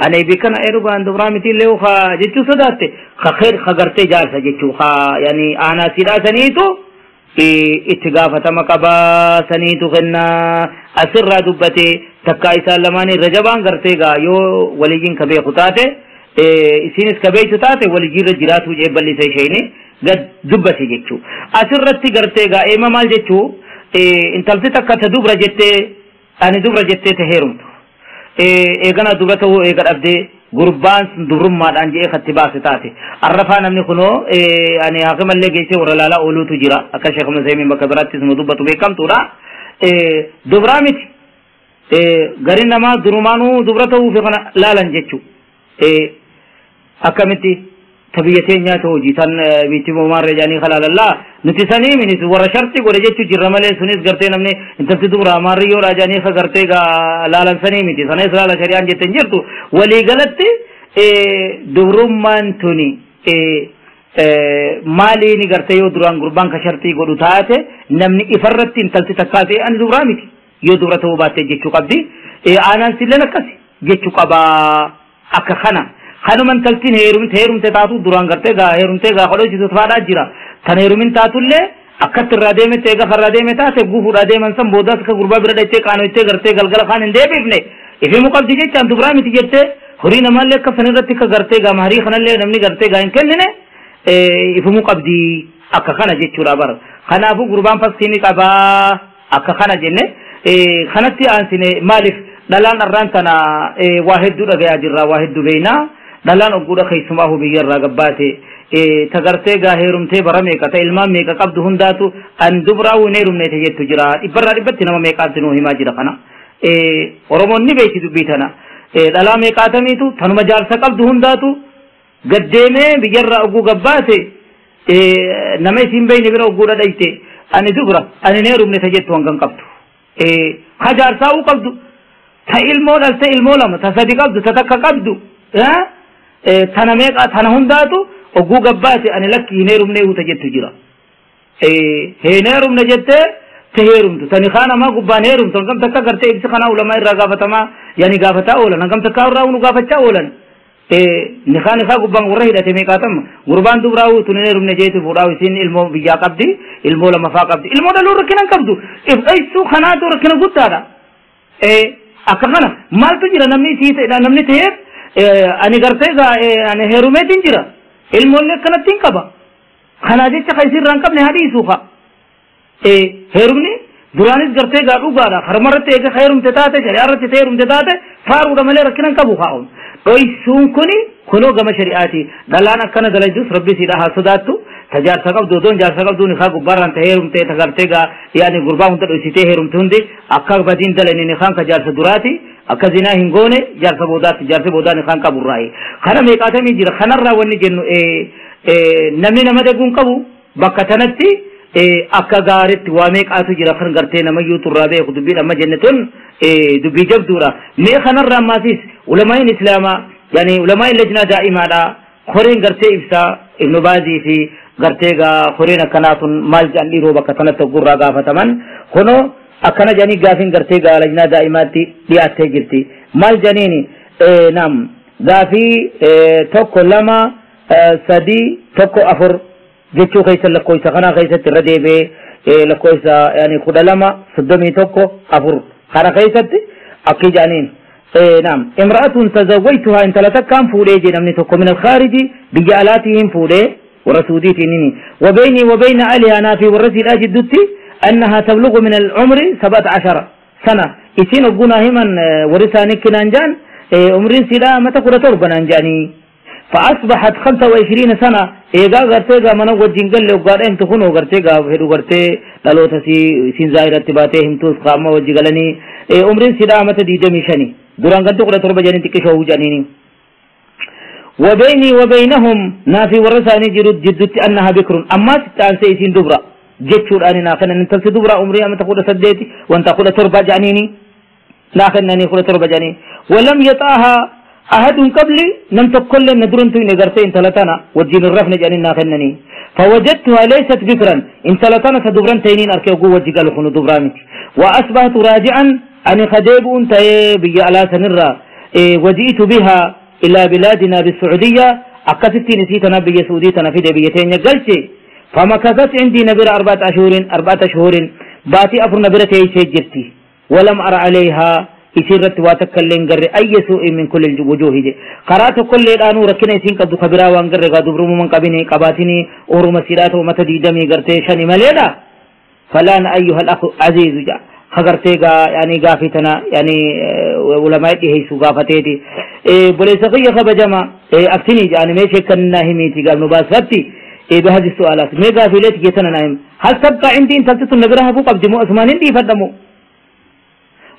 أنا بكنا إيروغان دبرامتي له خا جتشو صداتي خير خغرتي جالسة جتشو خا يعني أنا سيدا سنيتو اتغافة مقبا سنيتو غنا أسر دبتي Takka isaan lamaanii rajabaan gartee gaa yoo waliyyiin ka beeku taate, isinis ka beektu taate, waliyyiirra jiraatu jee bal'isa isheen gad dubbate jechuu. Asirratti gartee gaa eema maal jechuu, intalti takka ta dubra jettee, ani dubra jettee ta heerumtu, eegana dubra ta'uu eega dhabdee gurbaan sun dubrummaadhaan je'ee katti baase taate, arrafaa namni kunoo ani haakimallee geessee warra laalaa ooluutu jira. Akka Sheekh Musaymiin bakka biraattis nu dubbatu beekamtuudha. Dubraa miti, gariin namaa durumaanuu dubra ta'uufi kana laalan jechuu. Akkamitti ta biyya teenyaa ta'u hojii tan biitti moomaarra jedhanii kalaalallaa nuti sanii minis warra sharti godhe jechuu jirra malee, sunis gartee namni intalti dubra maarriyyoodha jedhanii ka gartee gaa laalan sanii miti. Sanis laala shari'aan jetten jirtu. Waliigalatti dubrummaan tuni maaliini gartee yoo duraan gurbaan ka shartii godhu taate, namni ifarratti intalti takkaa ta'e ani dubraa miti yoo dubra ta'uu baatte jechuu qabdi. Aanaan silleen akkasi jechuu qabaa. Akka kana kanuma intaltiin heerumte heerumte taatu duraan gartee gaa heerumtee gaa kodhochisu faadhaa jira. Tan heerumin taatullee akkatti irraa deemette, eega karraa deeme taate gufuudhaa deeman san boodaas akka gurbaa bira dhaytee qaanoittee gartee galgala kaan hin deebifne ifimuu qabdi jechaan dubraa miti jettee. Horii namaallee akka san irratti akka gartee gaa maharii kanallee namni gartee gaa hin kennine ifimuu qabdi, akka kana jechuudha bara. Kanaafuu gurbaan faskiini qabaa akka kana jenne. Kanatti aansine maaliif dhalaan arraan tana waa hedduu dhagayaa jirra, waa hedduu beeynaa. Dhalaan ogguudha keessumaa biyyarraa gabbaate ta gartee gaa heerumtee bara meeqa ta ilmaan meeqa qabdu hundaatu an dubraa hin heerumneete jettu jira. Dhibbarraa dhibbatti nama meeqaatti nuu himaa jira kana. Oromoon ni beeyti dubbii tana. Dhalaa meeqaatamiitu tanuma jaarsa qabdu hundaatu gaddeemee biyyarraa ogguu gabbaate nama isiin beeyne bira ogguudha dhayte ani dubra, ani hin heerumne ta jettu hangan qabdu. Ka jaarsaa'uu qabdu, ta ilmoo dhalte, ilmoo lama, ta sadi qabdu, ta takka qabdu, tana meeqa tana hundaatu ogguu gabbaate ani lakki hin heerumne ta jettu jira. Hin heerumne jettee ta heerumtu tani kaan namaa gubbaan heerumtu hangam takka gartee ibsi kanaa ulamaa irraa gaafatamaa, yani gaafataa oolan, hangam takka irraa nu gaafachaa oolan. Nikaa nikaa gubbaan warra hidhate meeqaatama gurbaan dubraa tun hin heerumne jeeti fuudhaa. Isiin ilmoo biyyaa qabdi, ilmoo lamafaa qabdi, ilmoo dhaluu rakkina hin qabdu, if dhoysuu kanaatu rakkina guddaadha. Akka kana maaltu jira, namni isii namni ta'eef ani gartee ani heerumeetiin jira, ilmoollee akkanatti hin qaba, kanaa jecha ka isiirraa hin qabne hadhiisuu ka. Heerumni duraanis gartee gaa dhugaadha, harmarratti eega heerumte taate, shari'aa irratti heerumte taate faaruudha malee rakkina hin qabu. Kaa'uun dhoysuun kuni kunoo gama shari'aati. Dhalaan akkana dalaydus rabbi siidha haa sodaattu. Ta jaarsa qabdu odoon jaarsa qabdu nikaa gubbaarraan ta heerumte, ta gartee gaa yaani gurbaa hunda dhoysitee heerumte hundi akka badiin dalani nikaan ka jaarsa duraati akka zinaa hin goone jaarsa boodaatti, jaarsi boodaa nikaan qaburraayi. Kana meeqaatamii jira. Kanarraa wanni jennu namni nama daguun qabu bakka tanatti akka gaaritti waa meeqaatu jira kan gartee namayyuu turraa beeku. Dubbiin amma jenne tun dubbii jabduudha. Mee kanarraa ammaasiis ulamaa'iin islaamaa, yani ulamaa'iin lajnaa daa'imaadha, koreen gartee ibsaa Ibnu Baazii fi gartee gaa koreen akkanaa tun maal jedhan dhiiroo bakka tanatti hoggurraa gaafataman? Kunoo akkana jedhanii gaafiin gartee gaa lajnaa daa'imaatti dhiyaattee jirti. Maal jedhaniini? Naam, gaafii 1 2 3 1 4 jechuu keessa lakkoofsa kanaa keessatti irra deebi'ee lakkoofsa yani 12 31 4 kana keessatti akki jedhaniin. نعم، امرأة تزوجتها انت لتكان فودي جي tokko من الخارج biyya alaatihin fuudhee warra Suudiitiin. وبيني وبين أهلها أنا في ورثي الأجدتي أنها تبلغ من العمر 17 سنة. isiin ogguuna himan ورثاني كنانجان عمرين سيدا متى 17 نانجاني. فأصبحت 25 سنة. eegaa gartee gaa mana wajjin galle waggaadha himtu kun gartee gaa fedhu gartee dhaloota siin zaahiratti baatee himtuus qaama wajji galanii umriin sidhaa mata 25, duraan gantu 17 jedhanii xiqqishoo jedhaniini. وبيني وبينهم نافي ورثاني جرد جدت أنها بكر أما ستان سيسين دبرا جتشور أني ناخن أن تلس دبرا عمري أما تقول سديتي وأنت تقول تربة جانيني ناخن أني قول تربة جاني. ولم يطعها أحد قبلي نم تقول ندرن تين غرتين ثلاثنا وجين الرفن جاني ناخنني. فوجدتها ليست بكرا إن ثلاثنا تدبرن تينين أركي قوة جقال خنو دبرامك. وأصبحت راجعا أني خديب أنت بي على سنرى وجئت بها إلى بلادنا بالسعودية. أكستي نسيتنا بي سعوديتنا في دبيتين قلتي. فمكثت عندي نبر 4 أشهر، 4 شهور باتي أفر نبرتي سجرتي ولم أرى عليها Isirratti waa takka illee hin garre ayya suu'in min kulli wujuuhi je karaa tokkollee dhaanuu rakkina isiin qabdu kabiraa waan garre gaa dubrumuman qabini qabaatini oruma siidhaa ta'u mata diidamii gartee shani maleedha. فلان أيها الأخ عزيز جا خغرتي غا يعني غافتنا يعني علماء دي هيسو غافتيتي بوليس قيه خبجما اكتني يعني ماشي كنا هميتي قال نباسفتي بهذه السؤالات مي غافلت جتنا نايم هل تبقى عندي انت تتن نغرها فوق قبض مو عثمانين دي فدمو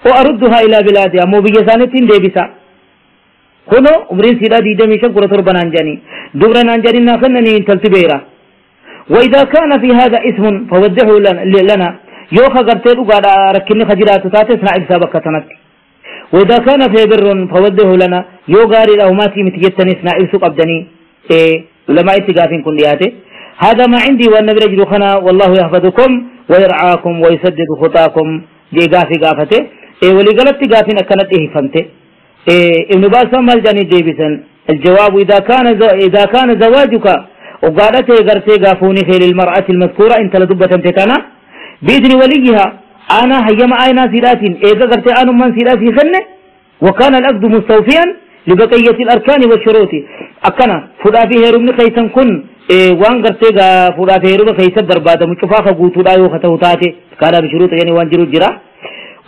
وأردها إلى بلادها مو بيجسانتين ديبسا كنو عمرين سيدا دي دميشن كرة تربنان جاني دبرنان جاني ناخنني تلتبيرا. وإذا كان في هذا اسم فوضحه لنا يوخا قرتين وقال ركني خجرات تاتس نعب سابقة تنك. وإذا كان في بر فوضحه لنا يوغاري الأوماتي متجتني سنعب سوق أبدني لما اتقافين كلياته. هذا ما عندي وأن برجل خنا والله يحفظكم ويرعاكم ويسدد خطاكم. دي قافي قافته ولي قالت قافين أكنت إيه فهمته. ابن باز مال جاني ديبسن الجواب إذا كان زواجك وقالت غرتي غافوني خير المرأة المذكورة انت لدبة تتنا بإذن وليها أنا هيما أين سيراتين إذا غرتي أنا من سيراتي خنة وكان العقد مستوفيا لبقية الأركان والشروط أكنا فدا فيه رمني خيسن كن وان غرتي فدا فيه رمني خيسن بربادة مشفاخة قوتو دايو خطوتاتي كان بشروط يعني وان جرو جرا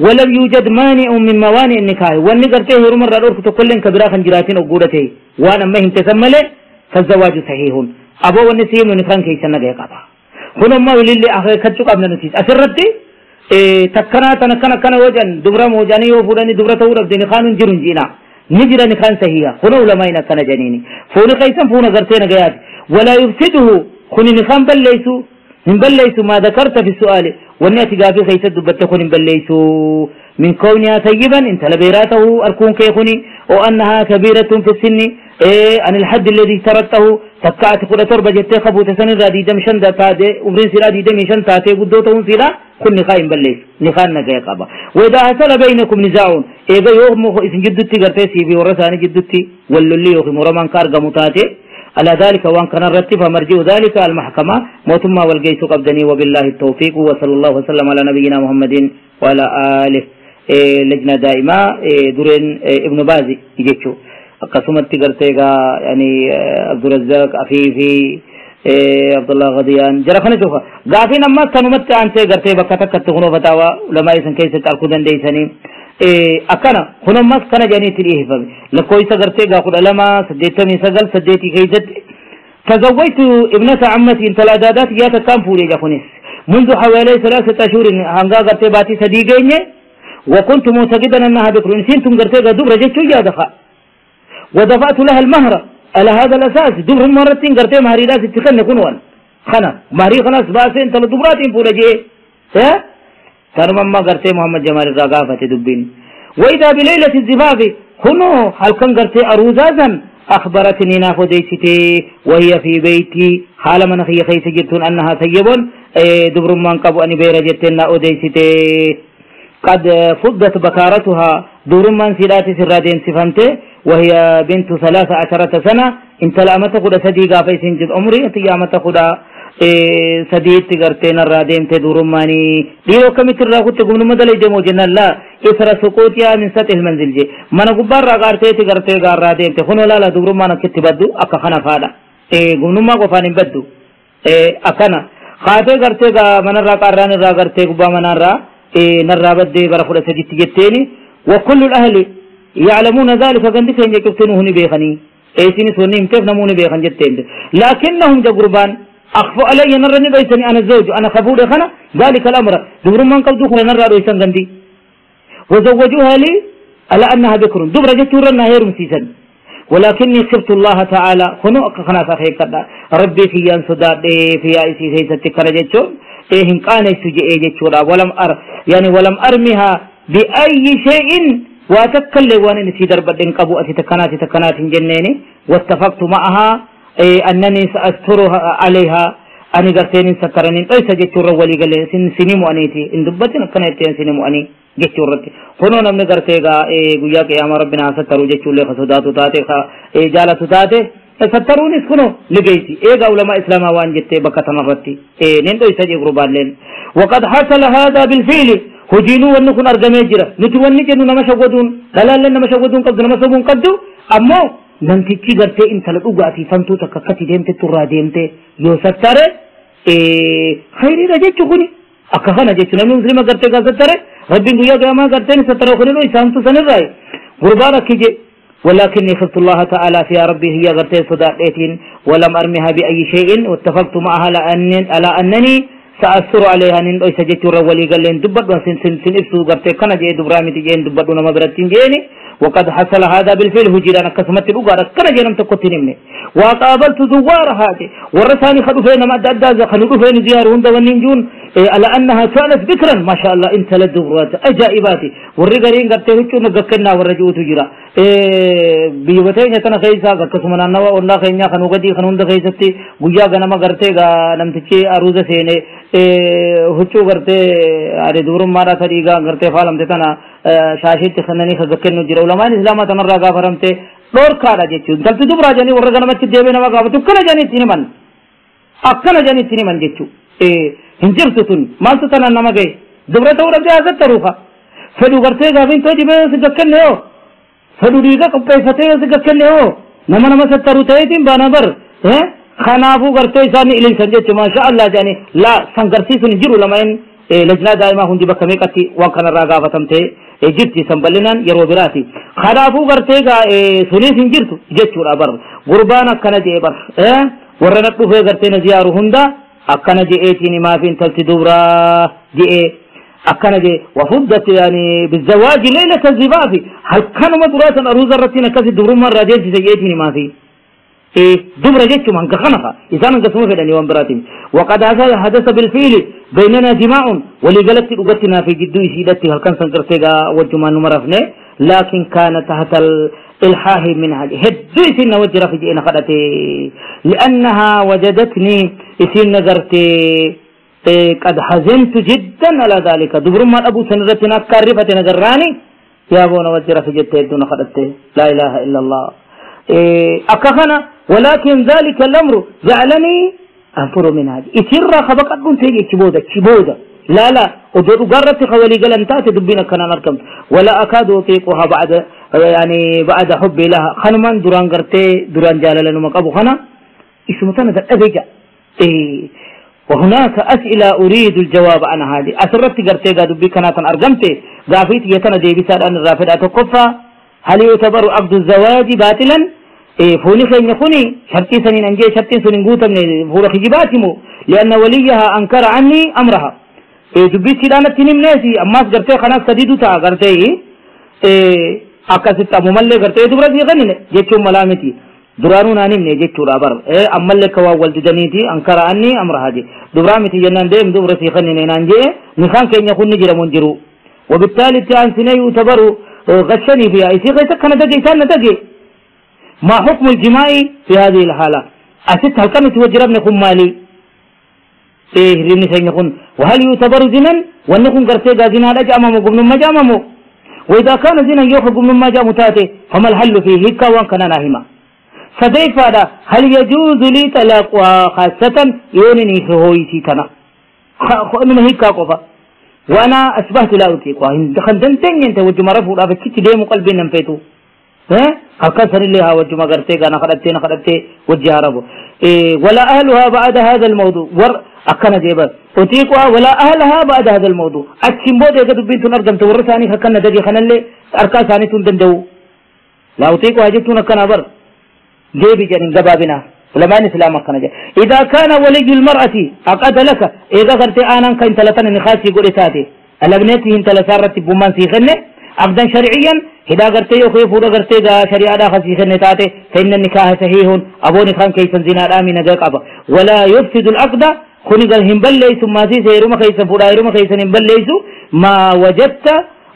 ولم يوجد مانع من موانع النكاح وان غرتي رمن رادور كتكلن كبرا خنجراتين وقودته وانا ما هم تسمله فالزواج صحيح. أبو ونسيم ونفران كيسان نجاي قبا هنا ما ولي اللي أخي كتشوك أبنا نسيس أسرتي تكنا تنكنا كنا وجن دبرة موجاني وفلاني دبرة تورب دين خان جرون جينا نجرا نخان سهيا هنا علماء كنا جنيني فون كيسان فون غرتين جيات ولا يفسده خن نخان بل ليسو من بل ليسو ما ذكرت في السؤال والناتي قابل كيسد دبت خن بل ليسو من كونها طيبا انت لبيراته أركون كيخني وأنها كبيرة في السن عن الحد الذي تركته تكعت كل تربة جتة خبوت سنة رادي دم شن تادي وبرين سرادي دم شن تاتي قدوتهم سرا كل نقاء بليس نقاء نجاي قبا. وإذا حصل بينكم نزاع إذا يوم إذن جدتي قرتي في ورثاني جدتي واللي يوم مرمان كارج متاتي على ذلك وان كان الرتب فمرجع ذلك المحكمة موتما والجيش قبدني وبالله التوفيق وصلى الله وسلم على نبينا محمد وعلى آله. لجنة دائمة دورين ابن بازي يجتشو قسمت تقرتيغا يعني عبد الرزاق عفيفي عبد الله غديان جرى خنا شوفا غافين اما تنمت انت غرتي بكتا كتغنو فتاوا علماء سن كيس تالكودن ديسني اكنا خنو مس كنا جاني تريه فبي لكويس غرتيغا خد علماء سديتني سغل سديتي كيست تزوجت ابنة عمتي انت الادادات يا تكام فوري جاكونيس منذ حوالي 3 أشهر هنغا غرتي باتي صديقين وكنت معتقدا انها بكر انسين غرتيغا دبر جتشو يا دخا ودفعت لها المهر على هذا الأساس دبر مرتين قرتي مهري لا تتخن كنوان خنا مهري خلاص باسين تل دبراتين بولجي ها ترى ما قرتي محمد جمال الرقافة دبين. وإذا بليلة الزفاف خنو هل كان قرتي أروزازا أخبرتني نافوديستي وهي في بيتي حال من خي خيس جتون أنها ثيب دبر من قبو أني بير جتنا أوديستي قد فضت بكارتها دور من سيراتي سرادين سفمته وهي بنت 13 سنة انت لامت خدا صديقة فيسن جد عمري انت يامت خدا سديد تغرتين الرادين تدورماني ديرو كم ترى كنت قمنا مدلي دمو جنا لا إثر سقوطها من سطح المنزل جي من غبار راغارتي تغرتي غارادين تخنو لا لا دورمانا كتبدو اكا خنا فادا قمنا ما قفاني بدو اكنا خاطي غرتي من الراقاران الراغرتي غبا من الرا نرابد دي برا خدا سديد تجتيني وكل الأهل يعلمون ذلك فقندك إن يكفتنوهن بيخني ايسيني سوني امتف نموني بيخن جتين لكنهم جقربان أخفوا علي نرني بيسني أنا الزوج أنا خفوا خنا ذلك الأمر دبر من قبل دخل نرى بيسن غندي وزوجوها لي على أنها بكر دبر جتورنا هير مسيسا ولكني خفت الله تعالى خنو خنا فخي كدا ربي في ينصداد في ايسي سيستي كرجتشو إيه كان يسجي إيه ولم أر يعني ولم أرمها بأي شيء واتكل وانا نسي دربت قبو أتي تكنات تكنات جنيني واتفقت معها أنني سأسترها عليها أني قرتين سترني ليس جتور ولي قال لي سنيم أنيتي إن دبتنا كنتين سنيم أني جتورتي خنونا من قرتيغا قياك يا ربنا ستروا جتور لي خصداتو تاتي جالتو تاتي ستروني سكنو لقيتي إيه علماء إسلام وان جتي بكتنا رتي نندو يسجي قربان لين. وقد حصل هذا بالفعل Hojiinuu wanni kun argamee jira. Nuti wanni jennu nama shawwaduun dhalaalleen nama shawwaduun qabdu, nama sobuun qabdu. Ammoo namtichi gartee intala dhugaatii famtuu takka akkatti deemte turraa deemte yoo sattare khayriidha jechuu kuni akka kana jechu. Namni muslima gartee gaa sattare rabbiin guyyaa qiyaamaa gartee ni sattara kunirra isaantu sanirraa gurbaan akki je. ولكني خفت الله تعالى في ربي هي غرتي صداقتين ولم أرمها بأي شيء، واتفقت معها على أنني سأستر عليها. نين أي سجدت ولي قال لين دبت وسن سن سن إبسو غرتي كان جي دبرامي تجين دبت ونما برتين جيني. وقد حصل هذا بالفعل هجيران كسمت الأقارة كان جينم تقتنمني. وقابلت زوارها ورثاني خدوا فين ما أدى خلوا فين زيارهم وننجون على أنها كانت بكرا ما شاء الله انت للدبرات أجائباتي والرجالين قد تهجوا نقكنا والرجوت جرا بيوتين يتنا خيسا كسمنا النوا والله خينيا خنو قدي خنون دخيستي ويا غنما قرتي نمتشي أروزة سيني هجوا قرتي على دورم مارا طريقة قرتي فالم تتنا شاشة خنني خذكنو جرا علماء الإسلام تمرة غافرمتي دور كارا جيتشو دلت دبرا جاني ورجنا ما تديبنا ما غافتو كنا جاني تيني akkana jedhanii itti himan jechuudha. Hin jirtu tun maaltu tanaan nama gahe dubra ta'uu dhabdee haasatti taruufa. Fedhu gartee gaafiin too dhibee yoo si gakkenne hoo, fedhu dhiiga qopheeffatee yoo si gakkenne hoo, nama nama sattaru ta'eetiin baana bar. Kanaafuu gartee isaan ililchan jechuudha maasha Allah jedhanii laa san garsiisuun hin jiru lamaan lajnaa daa'imaa hundi bakka meeqatti waan kanarraa gaafatamtee jirti san bal'inaan yeroo biraati. Kanaafuu gartee sunis hin jirtu jechuudha bar. Gurbaan akkana jedhee bar. Warra na dhufee gartee na ziyaaru hunda akkana je'eetiin himaa fi intalti dubraa je'ee akkana je'e wafuddat yaani bizawaaji leylata zibaafi halkanuma duraa san aruuza irrattiin akkasi dubrummaa irraa deemsise je'eetiin himaa fi dubra jechuun hanga kana fa isaan hangasuma fedhanii waan biraatiin. Waqad hadasa bilfiili baynanaa jimaa'un walii galatti dhugattinaa fi jidduu isiidhatti halkan san gartee gaa wajjumaan numa rafne laakin kaana tahta الحاه منها هدو إسين وجر في جئنا خدتي لأنها وجدتني إسين نظرتي قد حزنت جدا على ذلك دبر ما أبو سنرتنا كارفة نظراني يا أبو نوجر في جتي دون خدتي لا إله إلا الله أكخنا ولكن ذلك الأمر جعلني أنفر منها إسير خبق أبو تيجي كبودة كبودة لا لا ودور قررت خوالي قال انت دبينا كنا نركب ولا أكاد أطيقها بعد يعني بعد حبي لها خنمان دران قرتي دران جالل نمك أبو خنا اسمه تنا أبيجا إيه. وهناك أسئلة أريد الجواب عن هذه أسرت قرتي قادوا بي كنا أرقمتي قافيت يتنا دي بسال أن الرافد أتوقفها هل يعتبر عقد الزواج باطلا؟ إيه فوني خين يخوني شرطي سنين أنجي شرطي سنين قوتا من فورخ جباتمو لأن وليها أنكر عني أمرها إيه دبي سيدانة تنم ناسي أماس قرتي خناس سديدو تا قرتي إيه akkasitti ammumallee gartee dubra sii kennine jechuun malaa miti duraanuu naan himne jechuudha bar ammallee ka waan wal didaniiti ankara anni amraha je dubraa miti jennaan deem dubra sii kennine naan jee nikaan keenya kun ni jiramu hin jiru وبالتالي تانسني يعتبر غشني فيها إسي غيث كان دقي إسان دقي ما حكم الجماع في هذه الحالة أست هل كانت وجربني خم مالي إيه رمني سينخون وهل يعتبر زنا وأنكم قرتي زنا لا جأمامو قمنا ما جأمامو وإذا كان زنا يخرج مما جاء متاته فما الحل فيه هكا وان كان ناهما سديف هذا هل يجوز لي طلاقها خاصة يونني هويتي تنا من هكا قفا وأنا أصبحت لا أطيقها دخل دنتين أنت وجه رفو رافت ديم قلبي نمفيتو ها هكذا اللي ها وجه ما قرتي أنا خدتي أنا خدتي وجه رفو إيه ولا أهلها بعد هذا الموضوع ور أكنا جيبا أطيقها ولا أهلها بعد هذا الموضوع أتشم بودي قد بنت نرجم تورثاني هكنا دقي خنا اللي أركا ثاني تندندو لا أطيقها جبتنا كنا بر جيبي جن جبابنا ولما نسلام كنا جي إذا كان ولي المرأة أقعد لك إذا قلت أنا كنت لتن نخاسي قولي تاتي الأبنيتي انت لسارت بمان سيخنة عقدا شرعيا إذا قلت يخيف ولا قلت شريعة لا خسيخنة تاتي فإن النكاح صحيح أبو نخان كيف زنا الآمين قابا ولا يفسد العقد خنق الهمبل ثم سيس يرمى خيسا فلا يرمى خيسا همبل ما وجدت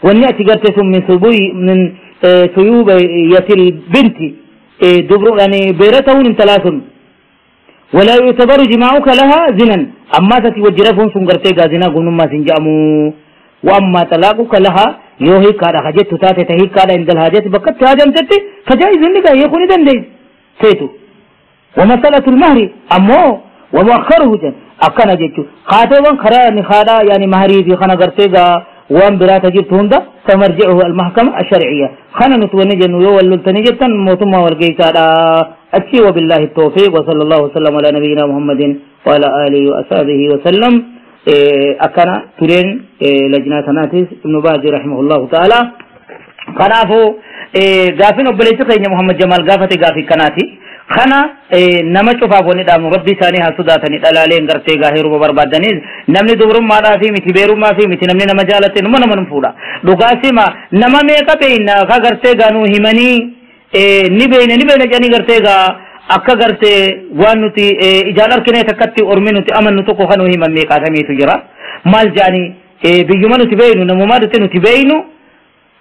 والنأتي قلت من ثبوي من ثيوب يتي البنت دبر يعني بيرته ثلاث ولا يعتبر جماعك لها زنا أما تتي وجرفهم سنقرتي زنا قلنا ما سنجامو وأما طلاقك لها يوهي كارا حاجت تاتي تهي كارا عند الحاجات بقت هاجم تتي فجائز لك يكون دندي سيتو ومسألة المهر أمو ومؤخره جن أكنا جيتشو خاتوان خرا نخادا يعني مهري في خنا قرتي Waan biraa ta jirtu hunda famarji'uhu almahkama asharciyya. Kana nuti wanni jennu yoo wal loltanii jettan mootummaa wal geessaadha achi. Wabillahi tawfiiq, wa sallallahu wasallam ala nabiyyina Muhammadin wa ala alihi wa ashabihi wa sallam. Akkana tureen lajnaa tanaatis Ibnu Baazi rahimahullahu ta'ala. Kanaafuu gaafin obboleessi keenya Muhammad Jamaal gaafate gaafii kanaati. Kana nama cufaaf wanni dhaabnu, rabbi isaanii haa sodaatanii. Dhalaaleen gartee gaa heeruma barbaadaniis, namni dubrummaadhaa fi miti, beerummaa fi miti, namni nama jaalate numa nama nun fuudha. Dhugaasima nama meeqa beeyna ka gartee gaa nuu himanii, ni beeyna ni beeyna jedhanii, gartee gaa akka gartee waan nuti ijaan argine takkatti ormi nuti amannu tokko kan nuu himan meeqaatamiitu jira. Maal jedhanii, biyyuma nuti beeynu, namumaa nuti beeynu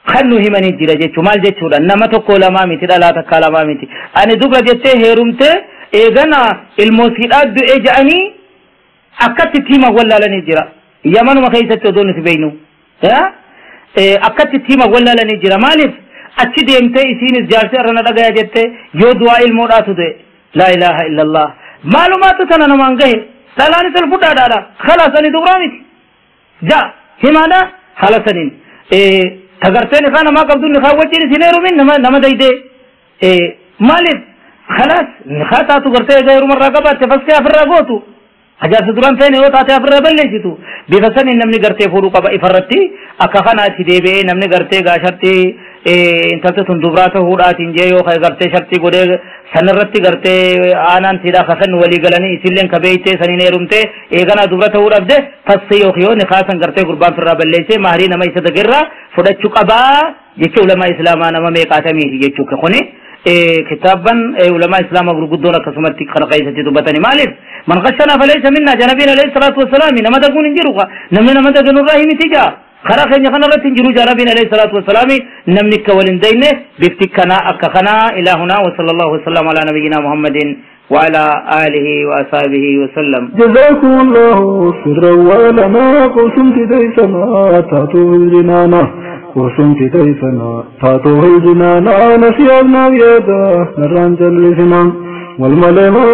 kan nu himanii jira jechuu. Maal jechuudha, nama tokko lamaa miti, dhalaa takka lamaa miti, ani dubra jettee heerumte, eegana ilmoo siidhaa du'e jedhanii akkatti tiima wallaalanii jira. Yamanuma keessatti odoo nuti beeynu akkatti tiima wallaalanii jira. Maaliif achi deemtee isiinis jaarsi irra na dhagaya jette, yoo du'aa ilmoodhaatu du'e. Laa ilaaha illallah, maalumaatu tana namaan gahe. Dhalaanis ol fudhaadhaadha, khalaas ani dubraa miti ja himaadha. Haala saniin tagarteen isaa namaa qabdu nikaa wajjin isin heerumin nama daydee. Maaliif khalaas nikaa taatu gartee egaa heerumarraa qabaatte faskee afirraa gootu, ajaarsa duraan feene yoo taate afirraa balleessitu. Bifa saniin namni gartee fuudhuu qaba ifarratti. Akka kanaatti deebi'ee namni gartee gaa shartii intalti tun dubraa ta'uudhaatiin jee yoo gartee shartii godhee, sanarratti gartee aanaan siidhaa ka kennu walii galanii, isilleen ka beeytee saniin heerumtee, eeganaa dubra ta'uu dhabde, fassee yookiin yoo nikaa san gartee gurbaan firraa balleessee maarii nama isa dagerraa fudhachuu qabaa jecha ulamaa islaamaa nama meeqaatamiiti jechuu. Kuni kitaaban ulamaa islaamaa gurguddoon akkasumatti kana keessatti dubbatani. Maaliif man qashanaa falaysa minna janabiin alayhi salaatu wassalaami. Nama daguun hin jiru, namni nama daganurraa himiti jaa, karaa keenya kanarratti hin jiru jaa nabiin alayhi salaatu wassalaami. Namni akka wal hin dayne bifti kanaa akka kanaa. Ilaahunaa wa sallallahu wasallam ala nabiyyina Muhammadin وعلى آله وأصحابه وسلم. جزاكم الله سرا ولنا قسمت ديسنا تاتو الجنانا، قسمت ديسنا تاتو الجنانا، نسيبنا بيدا نران جلسنا والملي ما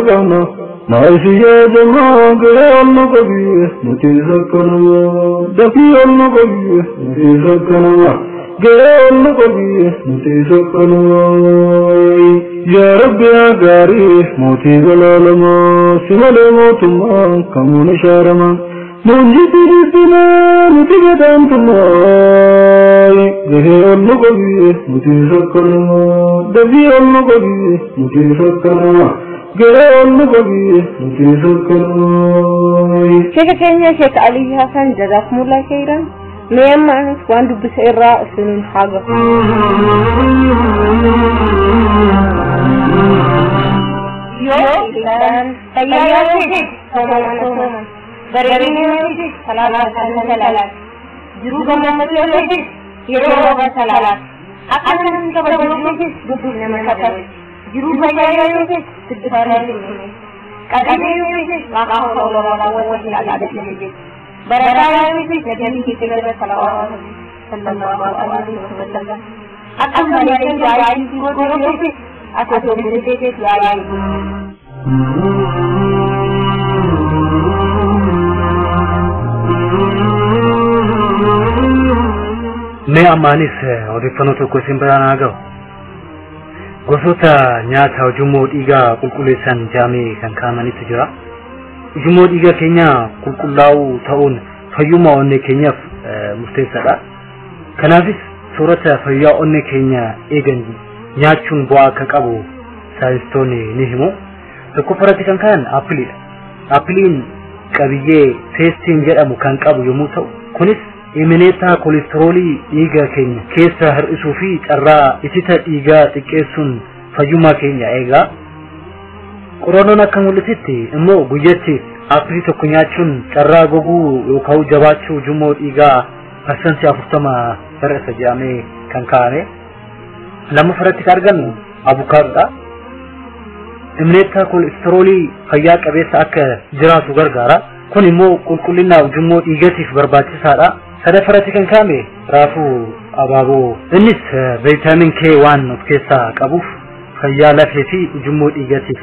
نعيش يا جماعة النقبي نتذكرنا دفي النقبي نتذكرنا النقبي نتذكرنا. يا رب يا غاري موتي غلالما سمل موتما كمون شارما ننجي جدنا نتجدان تماي جهي النقبي نتذكرنا دفي النقبي نتذكرنا. Sheeka keenya Sheek Alii Hasan, jazaakumullaa khayran. Mee amma anis waan dubbisa irraa isiniin haa gahu. Yoo fayyaa yoo ta'e sooman sooman, bareedina yoo ta'e salaata salaat, jiruu gammachuu yoo ta'e yeroo rooba salaat, akka namni kabajamu yoo ta'e dubbii nama kabaju, jiruu fayyaa yoo ta'e istighfaara, qabeenya yoo ta'e laa hawla wala quwwata illa billah, barataa yoo ta'e nabii keenya sallallahu alaihi wasallam, akka malee gaarii godhuu yoo ta'e akka tolchee gaarii. Mee ammaanis odeeffannoo tokko isin biraan haa ga'u. Gosoota nyaata ujummoo dhiigaa qulqulleessan jaamee kan kaa'amanitu jira. Ujummoo dhiigaa keenya qulqullaa'uu ta'uun fayyummaa onnee keenyaaf murteessaadha. Kanaafis soorata fayyaa onnee keenya eegan nyaachuun bu'aa akka qabu saayinsistoonni ni himu. Tokkoffaratti kan ka'an appiliidha. Appiliin qabiyyee teestiin jedhamu kan qabu yommuu ta'u, kunis imineetaa koolesteroolii dhiiga keenya keessa hir'isuu fi carraa itita dhiigaa xiqqeessuun fayyummaa keenya eega. Qorannoon akka mul'isutti immoo guyyatti appilii tokko nyaachuun carraa goguu yookaan jabaachuu ujummoo dhiigaa 40% hir'isa jedhamee kan kaa'ame. Lammaffaratti kan argannu abukaadoodha. Imineetaa koolesteroolii fayyaa qabeessa akka jiraatu gargaara. Kun immoo qulqullina ujummoo dhiigatiif barbaachisaadha. Sadaffaratti kan kaa'ame raafuu abaaboo. Innis vitamin K waan of keessaa qabuuf fayyaa lafee fi ujummoo dhiigatiif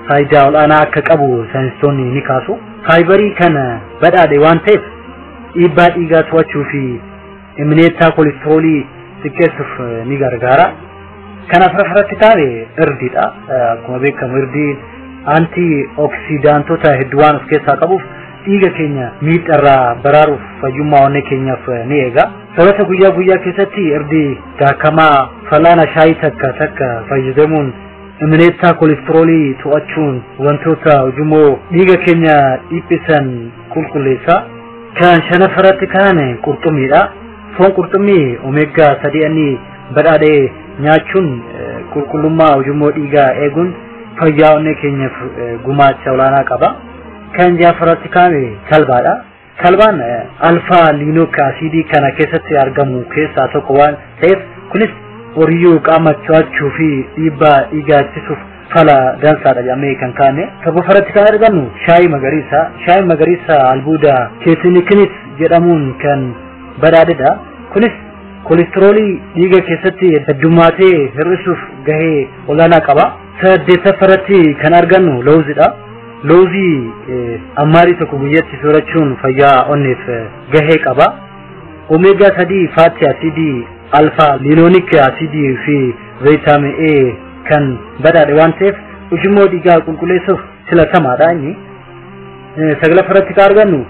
faayidaa ol'aanaa akka qabu saayinsistoonni ni kaasu. Faayibarii kana badhaadhe waan ta'eef dhiibbaa dhiigaa to'achuu fi Imineettaa koolestiroolii xiqqeessuuf ni gargaara. Kan afuraffaratti taa'e irdiidha. Akkuma beekamu irdiin anti oksidaantota hedduu waan of keessaa qabuuf dhiiga keenya miidharraa baraaruuf fayyummaa onnee keenyaaf ni eega. Soorata guyyaa guyyaa keessatti irdii daakamaa falaana shaayii takka takka fayyadamuun imineettaa koolestiroolii to'achuun wantoota ujummoo dhiiga keenya dhiphisan qulqulleessa. Kan shanaffaratti kaan qurxummiidha. Foon qurxummii omeegaa 3 inni badhaadhee nyaachuun qulqullummaa ujummoo dhiigaa eeguun fayyaa onnee keenyaaf gumaacha olaanaa qaba. Kan ja'affaratti kaa'ame talbaadha. Talbaan alfaa liinook asiidii kana keessatti argamu keessaa tokko waan ta'eef kunis horiyyuu qaama to'achuu fi dhiibbaa dhiigaa ittisuuf fala dansaadha jedhamee kan kaa'ame. Torbaffaratti kan argannu shaayii magariisa. Shaayii magariisa albuuda keetinikinis jedhamuun kan badhaadhedha. Kunis koolestiroolii dhiiga keessatti heddummaatee hir'isuuf gahee olaanaa qaba. Saddeettaffaratti kan argannu lawuziidha. Lawuzii ammaarii tokko guyyaatti soorachuun fayyaa onneef gahee qaba. Omeegaa 3 faatti asiidii, alfaa liinoonik asiidii fi viitaamin A kan badhaadhe waan ta'eef ujummoo dhiigaa qulqulleessuuf filatamaadha inni. Sagalaffaratti kan argannu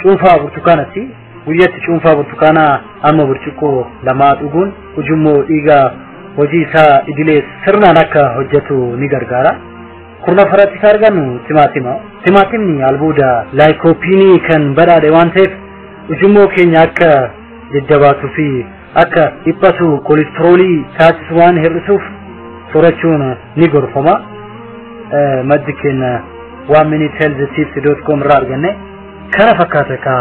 cuunfaa burtukaanaati. Guyyaatti cuunfaa burtukaanaa amma burcuqqoo 2 dhuguun ujummoo dhiigaa hojii isaa idilee sirnaan akka hojjetu ni gargaara. Kurnaffaratti kan argannu timaatima. Timaatimni albuuda laayikoopiinii kan badhaadhe waan ta'eef ujummoo keenya akka jajjabaatuu fi akka dhiphatu koolestiroolii taasisu waan hir'isuuf soorachuun ni gorfama. Maddi keenya 1minutehealthtips.com irraa arganne. Kana fakkaata ka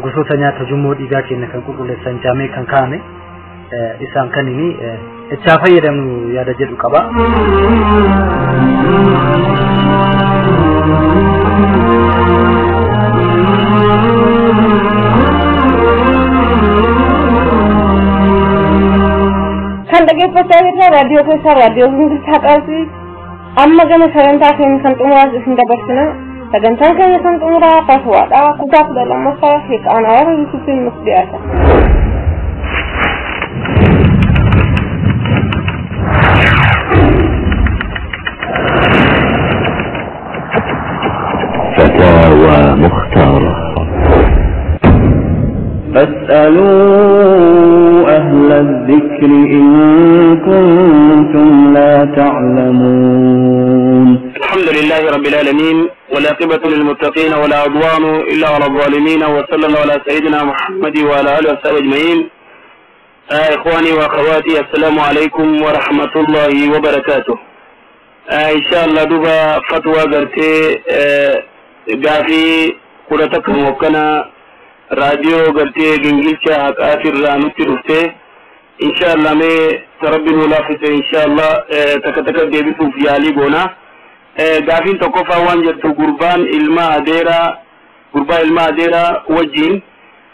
gosoota nyaata ujummoo dhiigaa keenya kan qulqulleessan jaamee kan kaa'ame isaan kan inni itti fayyadamnu yaada jedhu qaba. Kan dhaggeeffachaa jirtan raadiyoo keessaa raadiyoo Gingilchaa Qaasii. Amma gama sagantaa keenya kan xumuraas isin dabarsina. Sagantaan keenya kan xumuraa fatwaadha. Kutaa 12ffaa Sheek Anwaar Yuusufiin nuuf dhiyaata. فتاوى مختارة. فاسألوا أهل الذكر إن كنتم لا تعلمون. الحمد لله رب العالمين والعاقبة للمتقين ولا عدوان إلا على الظالمين، وصلى الله على سيدنا محمد وعلى آله وصحبه أجمعين. إخواني وأخواتي، السلام عليكم ورحمة الله وبركاته. إن شاء الله دوبا فتوى قرتي قافي قرتك موكنا راديو قرتي جنجلشا حقاتي الرانوتي رفتي إن شاء الله مي تربي ملافسة إن شاء الله تكتك ديبسو في علي قونا. gaafin tokkoffaa waan jettu gurbaan ilma adeeraa wajjin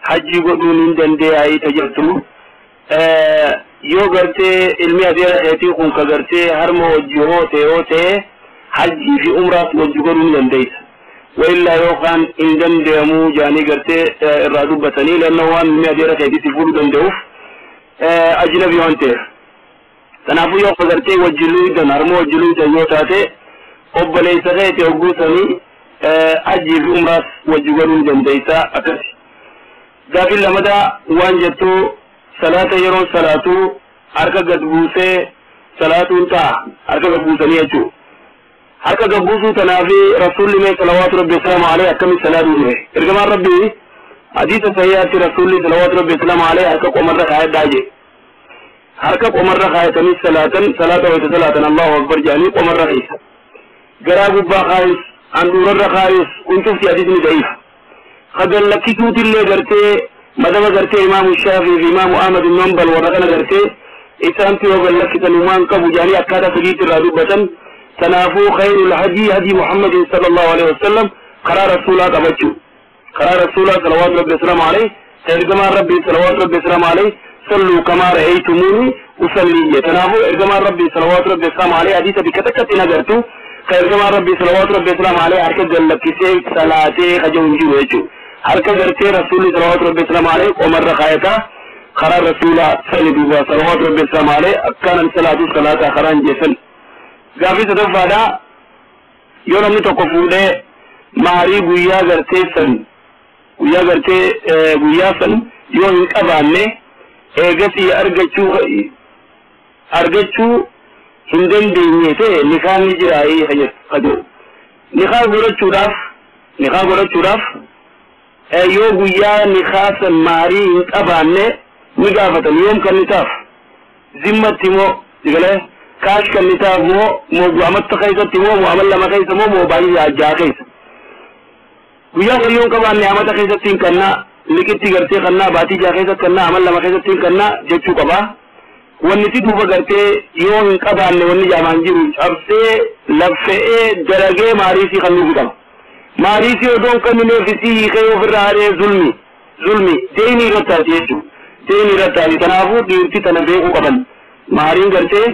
hajji godhuun hin danda'e ta jettu. Yoo gartee ilmi adeera keetii kun ka gartee harma hojii hoo ta'e hajjii fi umraas wajji godhuu hin dandeessa. Waillaa yookaan hin danda'amu jaanii gartee irraa dubbatanii lannoo waan ilmi adeera keetii si fuudhuu danda'uuf ajnabi waan ta'eef. Kanaafuu yoo ka gartee wajji luudan harma wajji luudan yoo taate obboleessa keetii hogguusanii hajjii fi umraas wajji godhuu hin dandeessa akkasi. Gaafin lamadaa waan jettu salaata yeroo salaatu harka gad buusee salaatuun ta'a harka gad buusanii jechuudha. Harka gad buusuu tanaafi rasuulli mee salawaatu rabbi salaamu alayhi akkamitti salaatuu ture. Ergamaan rabbi hadiisa sahihaatti rasuulli salawaatu rabbi salaamu alayhi harka qomarra kaayadhaa jedhe. Harka qomarra kaayatanii salaatan salaata wayita salaatan Allahu akbar jedhanii qomarra keessa. Garaa gubbaa kaayus handhuurarra kaayus kun cufti hadiisni da'iif. Kagal lakkisuutillee gartee madaba gartee imaamu Shaafii fi imaamu Ahmad ibn Hanbal warra kana gartee isaantu yoo gad lakkisan waan qabu jedhanii akkaataa sadiitti irraa dubbatan. Kanaafuu khayrul hadii hadii Muhammadin sallallahu alaihi wasallam karaa rasuulaa qabachuu. Karaa rasuulaa salawaatu rabbi wasalaamu alayhi ergamaan rabbi salawaatu rabbi wasalaamu alayhi salluu kamaa ra'aytumuuni usalli. Kanaafuu ergamaan rabbi salawaatu rabbi wasalaamu alayhi hadiisa bikka takkatti hin agartu. Ka ergamaan rabbi salawaatu rabbi wasalaamu alayhi harka gad lakkisee salaatee kajahu hin jiru jechuudha. Harka gartee Rasuulli salawaatu rabbi islaam alee qomarra kaayataa karaa Rasuulaa sani duuba salawaatu rabbi islaam alee akkanan salaatu salaataa karaan jeessan. Gaafii sadaffaadhaa, yoo namni tokko fuudhee maarii guyyaa gartee san guyyaa gartee guyyaa san yoo hin qabaanne, eegasii argachuu hin dandeenye ta'e, nikaan ni jiraayii jedhu. Nikaa godhachuudhaaf yoo guyyaa nikaa san maarii hin qabaanne, ni gaafatan: yoom kan ni taaf, zimmatti moo digalee kaash kan ni taaf moo amatta keessatti moo amal 2 keessa moo baay'ee 6 keessa? Guyyaa san yoo hin qabaanne, amata keessatti hin kannaa, liqitti gartee kannaa, baatii 6 keessatti kannaa, amal 2 keessatti hin kannaa jechuu qabaa. Wanni si duuba gartee yoo hin qabaanne, wanni jaamaan jiru cabsee laffe'ee dalagee maariisii kan nuuf qaba. Maariisii odoon kennineef isii hiikee ofirraa haree, zulmi zulmi deynii irratti taati jechuudha. Deynii irratti taati. Kanaafuu dhiirti tana beekuu qaban. Maariin gartee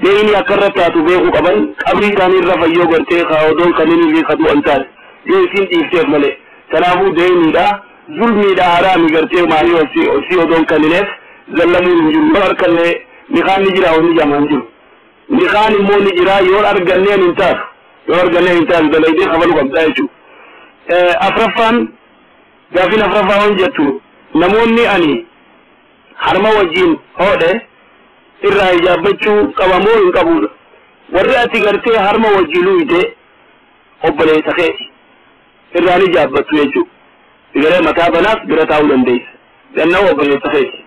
deynii akka irratti taatu beekuu qaban. Qabrii isaanii irra fayyoo gartee kaa odoon kenniniif ka du'an taate yoo isiin dhiifteef malee. Kanaafuu deyniidha, zulmiidha, haraami gartee maarii osii odoon kennineef zallamuun hin jiru. Yoo arganne nikaan ni jira, wanni jaamaan jiru. Nikaan immoo ni jira, yoo arganneen hin taatu. Yoo arganneen hin taatu, dalaydee kafaluu qabdaa jechuudha. Afraffaan, gaafiin afraffaa waan jettu, namoonni ani harma wajjin hodhe irraa ijaabbachuu qaba moo hin qabudha? Warri ati gartee harma wajjin luyte obboleessa keeti. Irraa ni jaabbattu jechuudha. Garee mataa banaaf bira taa'uu dandeessa. Gannaa obboleessa keeti.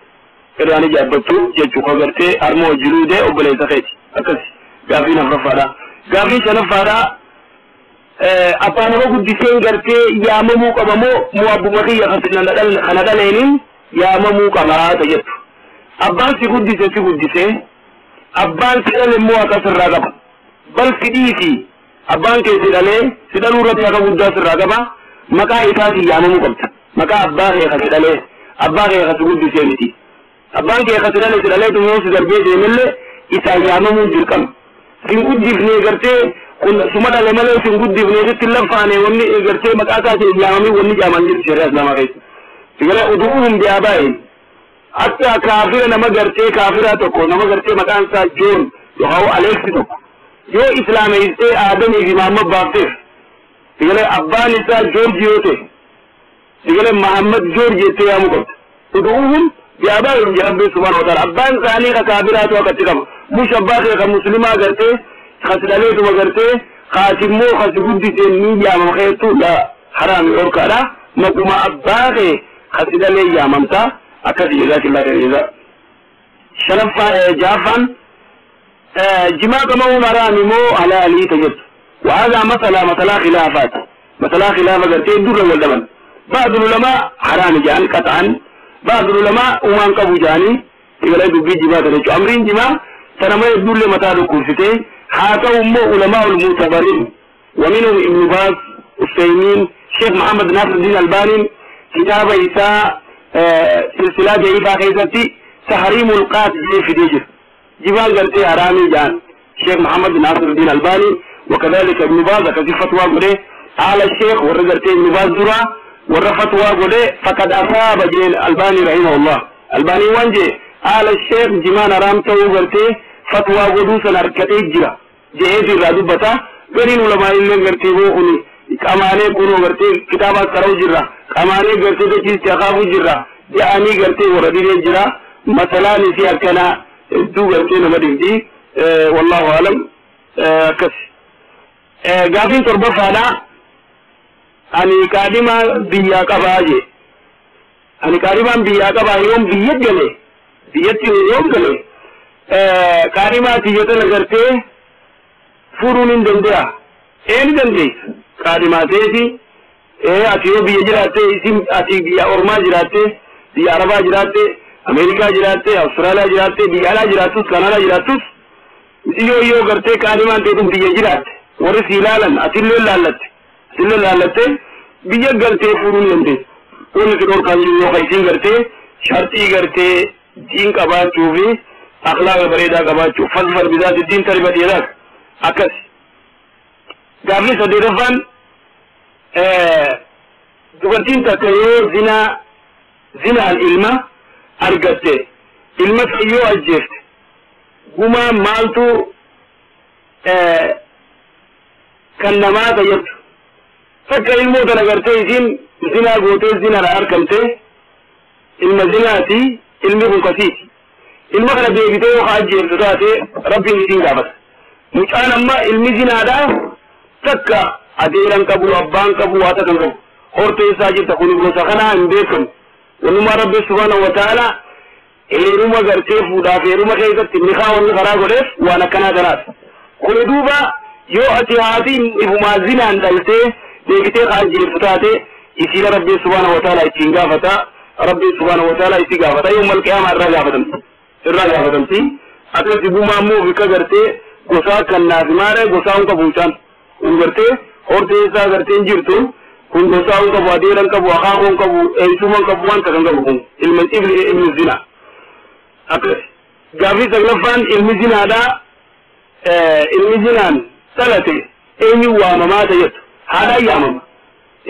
Irraa ni jaabbattu jechuudha. Gartee harma wajjin luyte obboleessa keeti. Akkas gaafiin afraffaadha. Gaafiin shanaffaadha, abbaa nama guddiseen gartee yaamamuu qaba moo abbuma kiyya kana dhaleeniin yaamamuu qabaa ta jettu. Abbaan si guddise si guddise, abbaan si dhale immoo akka sirraa qaba. Bal si dhiisi, abbaan kee si dhalee si dhaluu irratti akka guddaa sirraa qaba. Maqaa isaatiin yaamamuu qabda. Maqaa abbaa kee ka si dhalee, abbaa kee ka si guddisee miti. Abbaan kee ka si dhale si dhalee yoo si darbee deemellee isaan yaamamuun dirqama. Sin guddifnee gartee kun suma dhale malee sin guddifnee sitti laffaane, wanni gartee maqaa isaatiin yaamamii wanni jaaman jirtu shari'a islaamaa keessa. Sigara udu'uhum bi'aabaa'in akka kaafira nama gartee kaafira tokko, nama gartee maqaan isaa Joon yookaan Aleeksi tokko yoo islaameessee Aadamii fi Mahammad baafteef, sigala abbaan isaa Joorji yoo ta'e, sigala Mahammad Joorji jettee yaamuu qabda. Udu'uhum bi'aabaa'in jedha subhaanahu wa ta'ala. Abbaan isaanii ka kaafiraatu akkatti qaba. Mush abbaa kee ka muslimaa gartee kasi dhaleetuma gartee kaatimmoo kasi guddiseen ni yaamama keettu haraami, dhorkaadha. Maquma abbaa kee kasi dhalee yaamamta. Akkasi jazaakillaa khayr jazaa. Shanaffaa, ja'affaan, jimaa qama'uun haraami moo halaalii ta jettu. وهذا مسألة مسألة خلافات، مسألة خلافة قرتين در والدبن. بعض العلماء حرام جان قطعا، بعض العلماء ومان قبو جاني. يقول دبي جماع تنجو أمرين جماع تنما يدل متى كرسته حاتوا علماء المعتبرين، ومنهم ابن باز، السيمين، شيخ محمد ناصر الدين الباني كتاب إساء سلسلة ضعيفة كيستي تحريم القات في ديجر جبال قلتي حرامي جان شيخ محمد ناصر الدين الباني، وكذلك ابن باز كذي فتوى قوله على الشيخ ورجلتي ابن باز درا ور فتوى قوله فقد أصاب جيل الباني رحمه الله. الباني وانجي على الشيخ جمان رامته قلتي فتوى قدوسا أركتي جرا جهيد الرادو بتا غرين علماء اللي قلتي هو qamaanee kunoo gartee kitaaba qara'u jirra, qamaanee gartee dachiis akaafuu jirra jedhanii gartee warra dhibee jira. Masalaan isii akkanaa hedduu gartee nama dhibdi, wallahu alam. Akkas gaafiin torbaffaadha, ani kaadhima biyyaa qabaa je. Ani kaadhimaan biyyaa qabaa, yoom biyya gale, biyyatti yoom gale kaadhimaa tiyya tana gartee fuudhuun hin danda'a? Ee, ni dandeessa. Kaadhimaateeti ee ati yoo biyya jiraatte, isin ati biyya ormaa jiraatte, biyya arabaa jiraatte, Ameerikaa jiraatte, Awustiraaliyaa jiraatte, biyya alaa jiraattus, Kanaadaa jiraattus, yoo gartee kaadhimaan ta'e biyya jiraatte, warri si ilaalan, atillee laallatte, atillee laallatte, biyya galtee fuudhuu ni dandeessa. Wanni si dhorkaan jiru yoo isiin gartee sharxii gartee diin qabaachuu fi akhlaaqa bareedaa qabaachuu. فاظفر بذات الدين تربت يداك. Akkas. Gaafni saddeetaffaan, Dubartiin takka yoo zinaan ilma argatte, ilma yoo ajjeefte, gumaa maaltu kan namaa tayyatu? Takka ilmoo tana gartee isiin zinaa gootee zinaadhaan argamte, ilma zinaati, ilmi kun kasiiti. Ilma kana deebitee yoo ajjeeftu taate Rabbiin isiin gaafata. Mucaan amma ilmi zinaadhaa takka adeeran qabu, abbaan qabu, waa takka hin qabu. Hortee isaa jirta kun gosa kanaa hin beekamu. Walumaa Rabbi subhaanahu wa ta'ala heeruma gartee fuudhaaf heeruma keessatti nikaa wanni karaa godheef waan akkanaa kanaaf. Kuni duuba yoo ati haati ifumaa zinaan dhaltee deebitee ka ajjeeftu taate isiila Rabbi subhaanahu wa ta'ala ittiin gaafata. Rabbi subhaanahu wa ta'ala itti gaafata. Yawmal qiyaamaa irraa gaafatamti. Irraa gaafatamti. Akkasi gumaa immoo bika gartee gosaa kan naaf maare gosaa hin qabu mucaan. Kun gartee hortee isaa gartee hin jirtu. Kun gosaa hin qabu, adeera hin qabu, akaakuu hin qabu, eessuma hin qabu, wanta kan qabu kun ilma ilmi zinaa. Akkas gaaffii saglaffaan ilmi zinaadhaa ilmi zinaan dhalate eenyu waamamaa tayyatu? Haadhaan yaamama.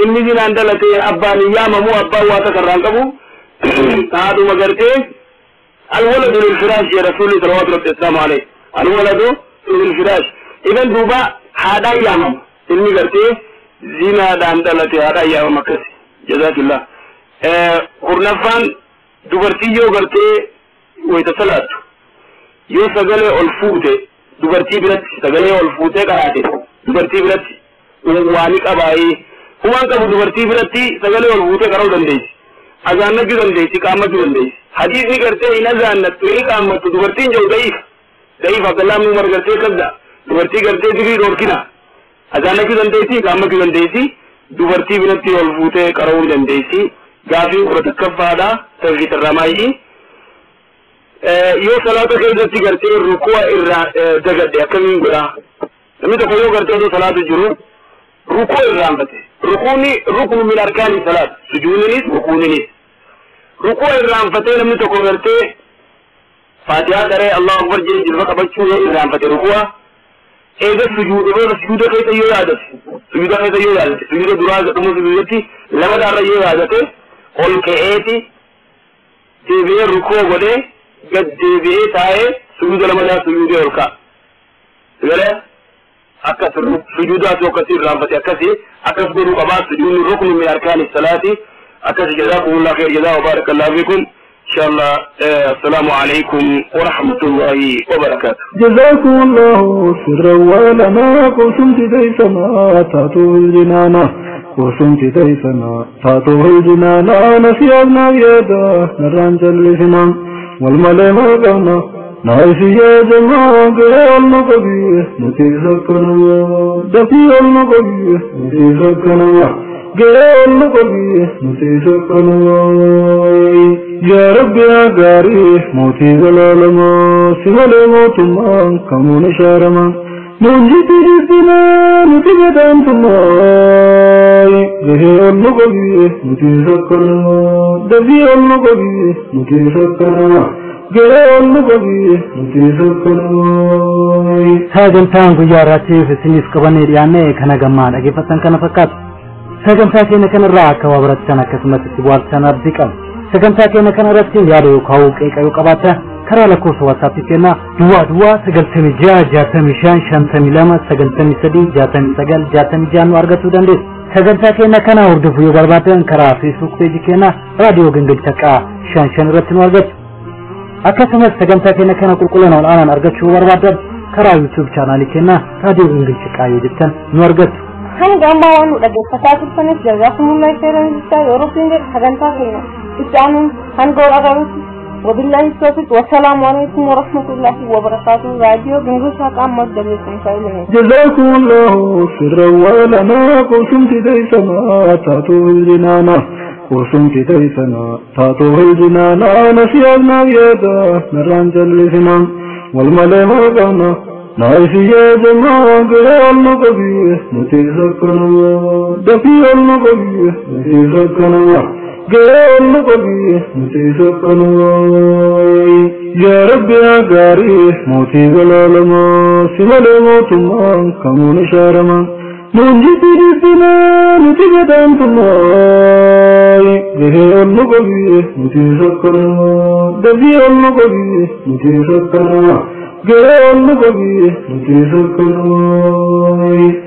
Ilmi zinaan dhalate abbaan hin yaamamu, abbaan waa takka irraa hin qabu. Haadhuma gartee alwaladu lilfiraash ya rasuulli salawaatu rabbi wasalaamu alayhi. Alwaladu lilfiraash. Idan duuba haadhaan yaamama. Ilmi gartee zinaadhaan dhalate haadhaan yaamama akkasi. Jazaakillah. Kurnaffaan dubartii yoo gartee wayita salaattu yoo sagalee ol fuute dubartii biratti sagalee ol fuutee qaraate dubartii biratti waan qabaayee humaan qabu dubartii biratti sagalee ol fuutee qara'uu dandeessi. Azaannachuu dandeessi, qaammachuu dandeessi. Hadiisni gartee hin azaannattu hin qaammattu dubartiin jiru da'iif. Da'iif Abdallaa ibn Umar gartee kabda. Dubartii gartee dirii dhorkina. Azaannachuu dandeessi, qaammachuu dandeessi. Dubartii biratti ol fuutee qara'uu dandeessi. Gaafii 11ffaadha. Tawfiiq. Yoo salaata keessatti gartee ruku'a irraa dagadhe akkamiin godhaa? Namni tokko yoo gartee osoo salaatu jiru rukuu irraanfate. Rukuuni ruknu min arkaani salaat. Sujuuninis rukuuninis. Rukuu irraanfatee namni tokko gartee Faatihaa qaree Allahu Akbar jedhee jilba qabachuu yoo irraanfate ruku'a eega sujuuda booda sujuuda keessa yoo yaadate sujuuda keessa yoo yaadate sujuuda duraa dhuma sujuudatti lamataarra yoo yaadate ol ka'eeti deebi'ee rukuu godhee gad deebi'ee taa'ee sujuuda lamataa sujuudee ol ka'a. Galee akkas sujuudaa akkasii irraanfate akkasii akkas godhuu qabaa. Sujuudni ruknu min arkaani salaati akkasi. Jazaakumullah khair jazaa wa barakallahu fikum. Inshallah. Assalaamu alaykum wa rahmatullahi wa barakatuh. جزاكم الله سرا ولنا قسمت ديسنا تاتو الجنانا قسمت ديسنا تاتو الجنانا نسيبنا بيدا نران جلسنا والملي مرقنا نعيش يا جماعة المقبي نتيسكنا دفي المقبي نتيسكنا المقبي نتيسكنا يا رب يا غاري موتي ظلالما سوال موتما كمون شارما ننجي جدنا نتيجة أنتما به المقبي نتيسكنا دفي المقبي نتيسكنا. Sagantaan guyyaa irraatiif isiniif qabannee dhiyaanne kana gammaa dhaggeeffattan kana fakkaatu. Sagantaa keenya kanarraa akka waa barattan akkasumas itti bohaartan abdii qabna. Sagantaa keenya kana irratti yaada yookaan qeeqa yoo qabaattan karaa lakkoofsa WhatsApp keenyaa 00 96 65 52 93 69 66 nu argachuu dandeessu. Sagantaa keenya kana hordofuu yoo barbaaddan karaa Facebook page keenya Raadiyoo Gingilchaa Qaa 55 irratti nu argattu. Akkasumas sagantaa keenya kana qulqullina ol'aanaan argachuu barbaaddan karaa YouTube chaanaalii keenya Raadiyoo Gingilchaa Qaa yoo jettan nu argattu. Hanga ammaa waan nu dhaggeeffataa turtaniif jazaakumullahi khairan jechaa yeroo siin jedhu sagantaa keenya itti aanuun hanga wal agarruutti wabillahi tawfiq wassalaamu alaikum warahmatullahi wabarakaatuh. Raadiyoo Gingilchaa Qaa ammas jabeessuun ilmi. جزاكم الله سرا ولنا قسمت ديسنا تاتو الجنانا قسمت ديسنا تاتو الجنانا نسيبنا بيدا نران جلسنا والملي مرقنا نعيش يا جماعة المقبي نتيسكنا دفي المقبي نتيسكنا المقبي نتيسكنا يا رب يا غاري موتي ظلالما سوال موتما كمون شارما Nuun jibbi jibbinee nuti gadaantummaa gahee ol nu qabi nuti sakkanaa dafii ol nu qabi nuti sakkanaa gahee ol nu qabi nuti sakkanaa.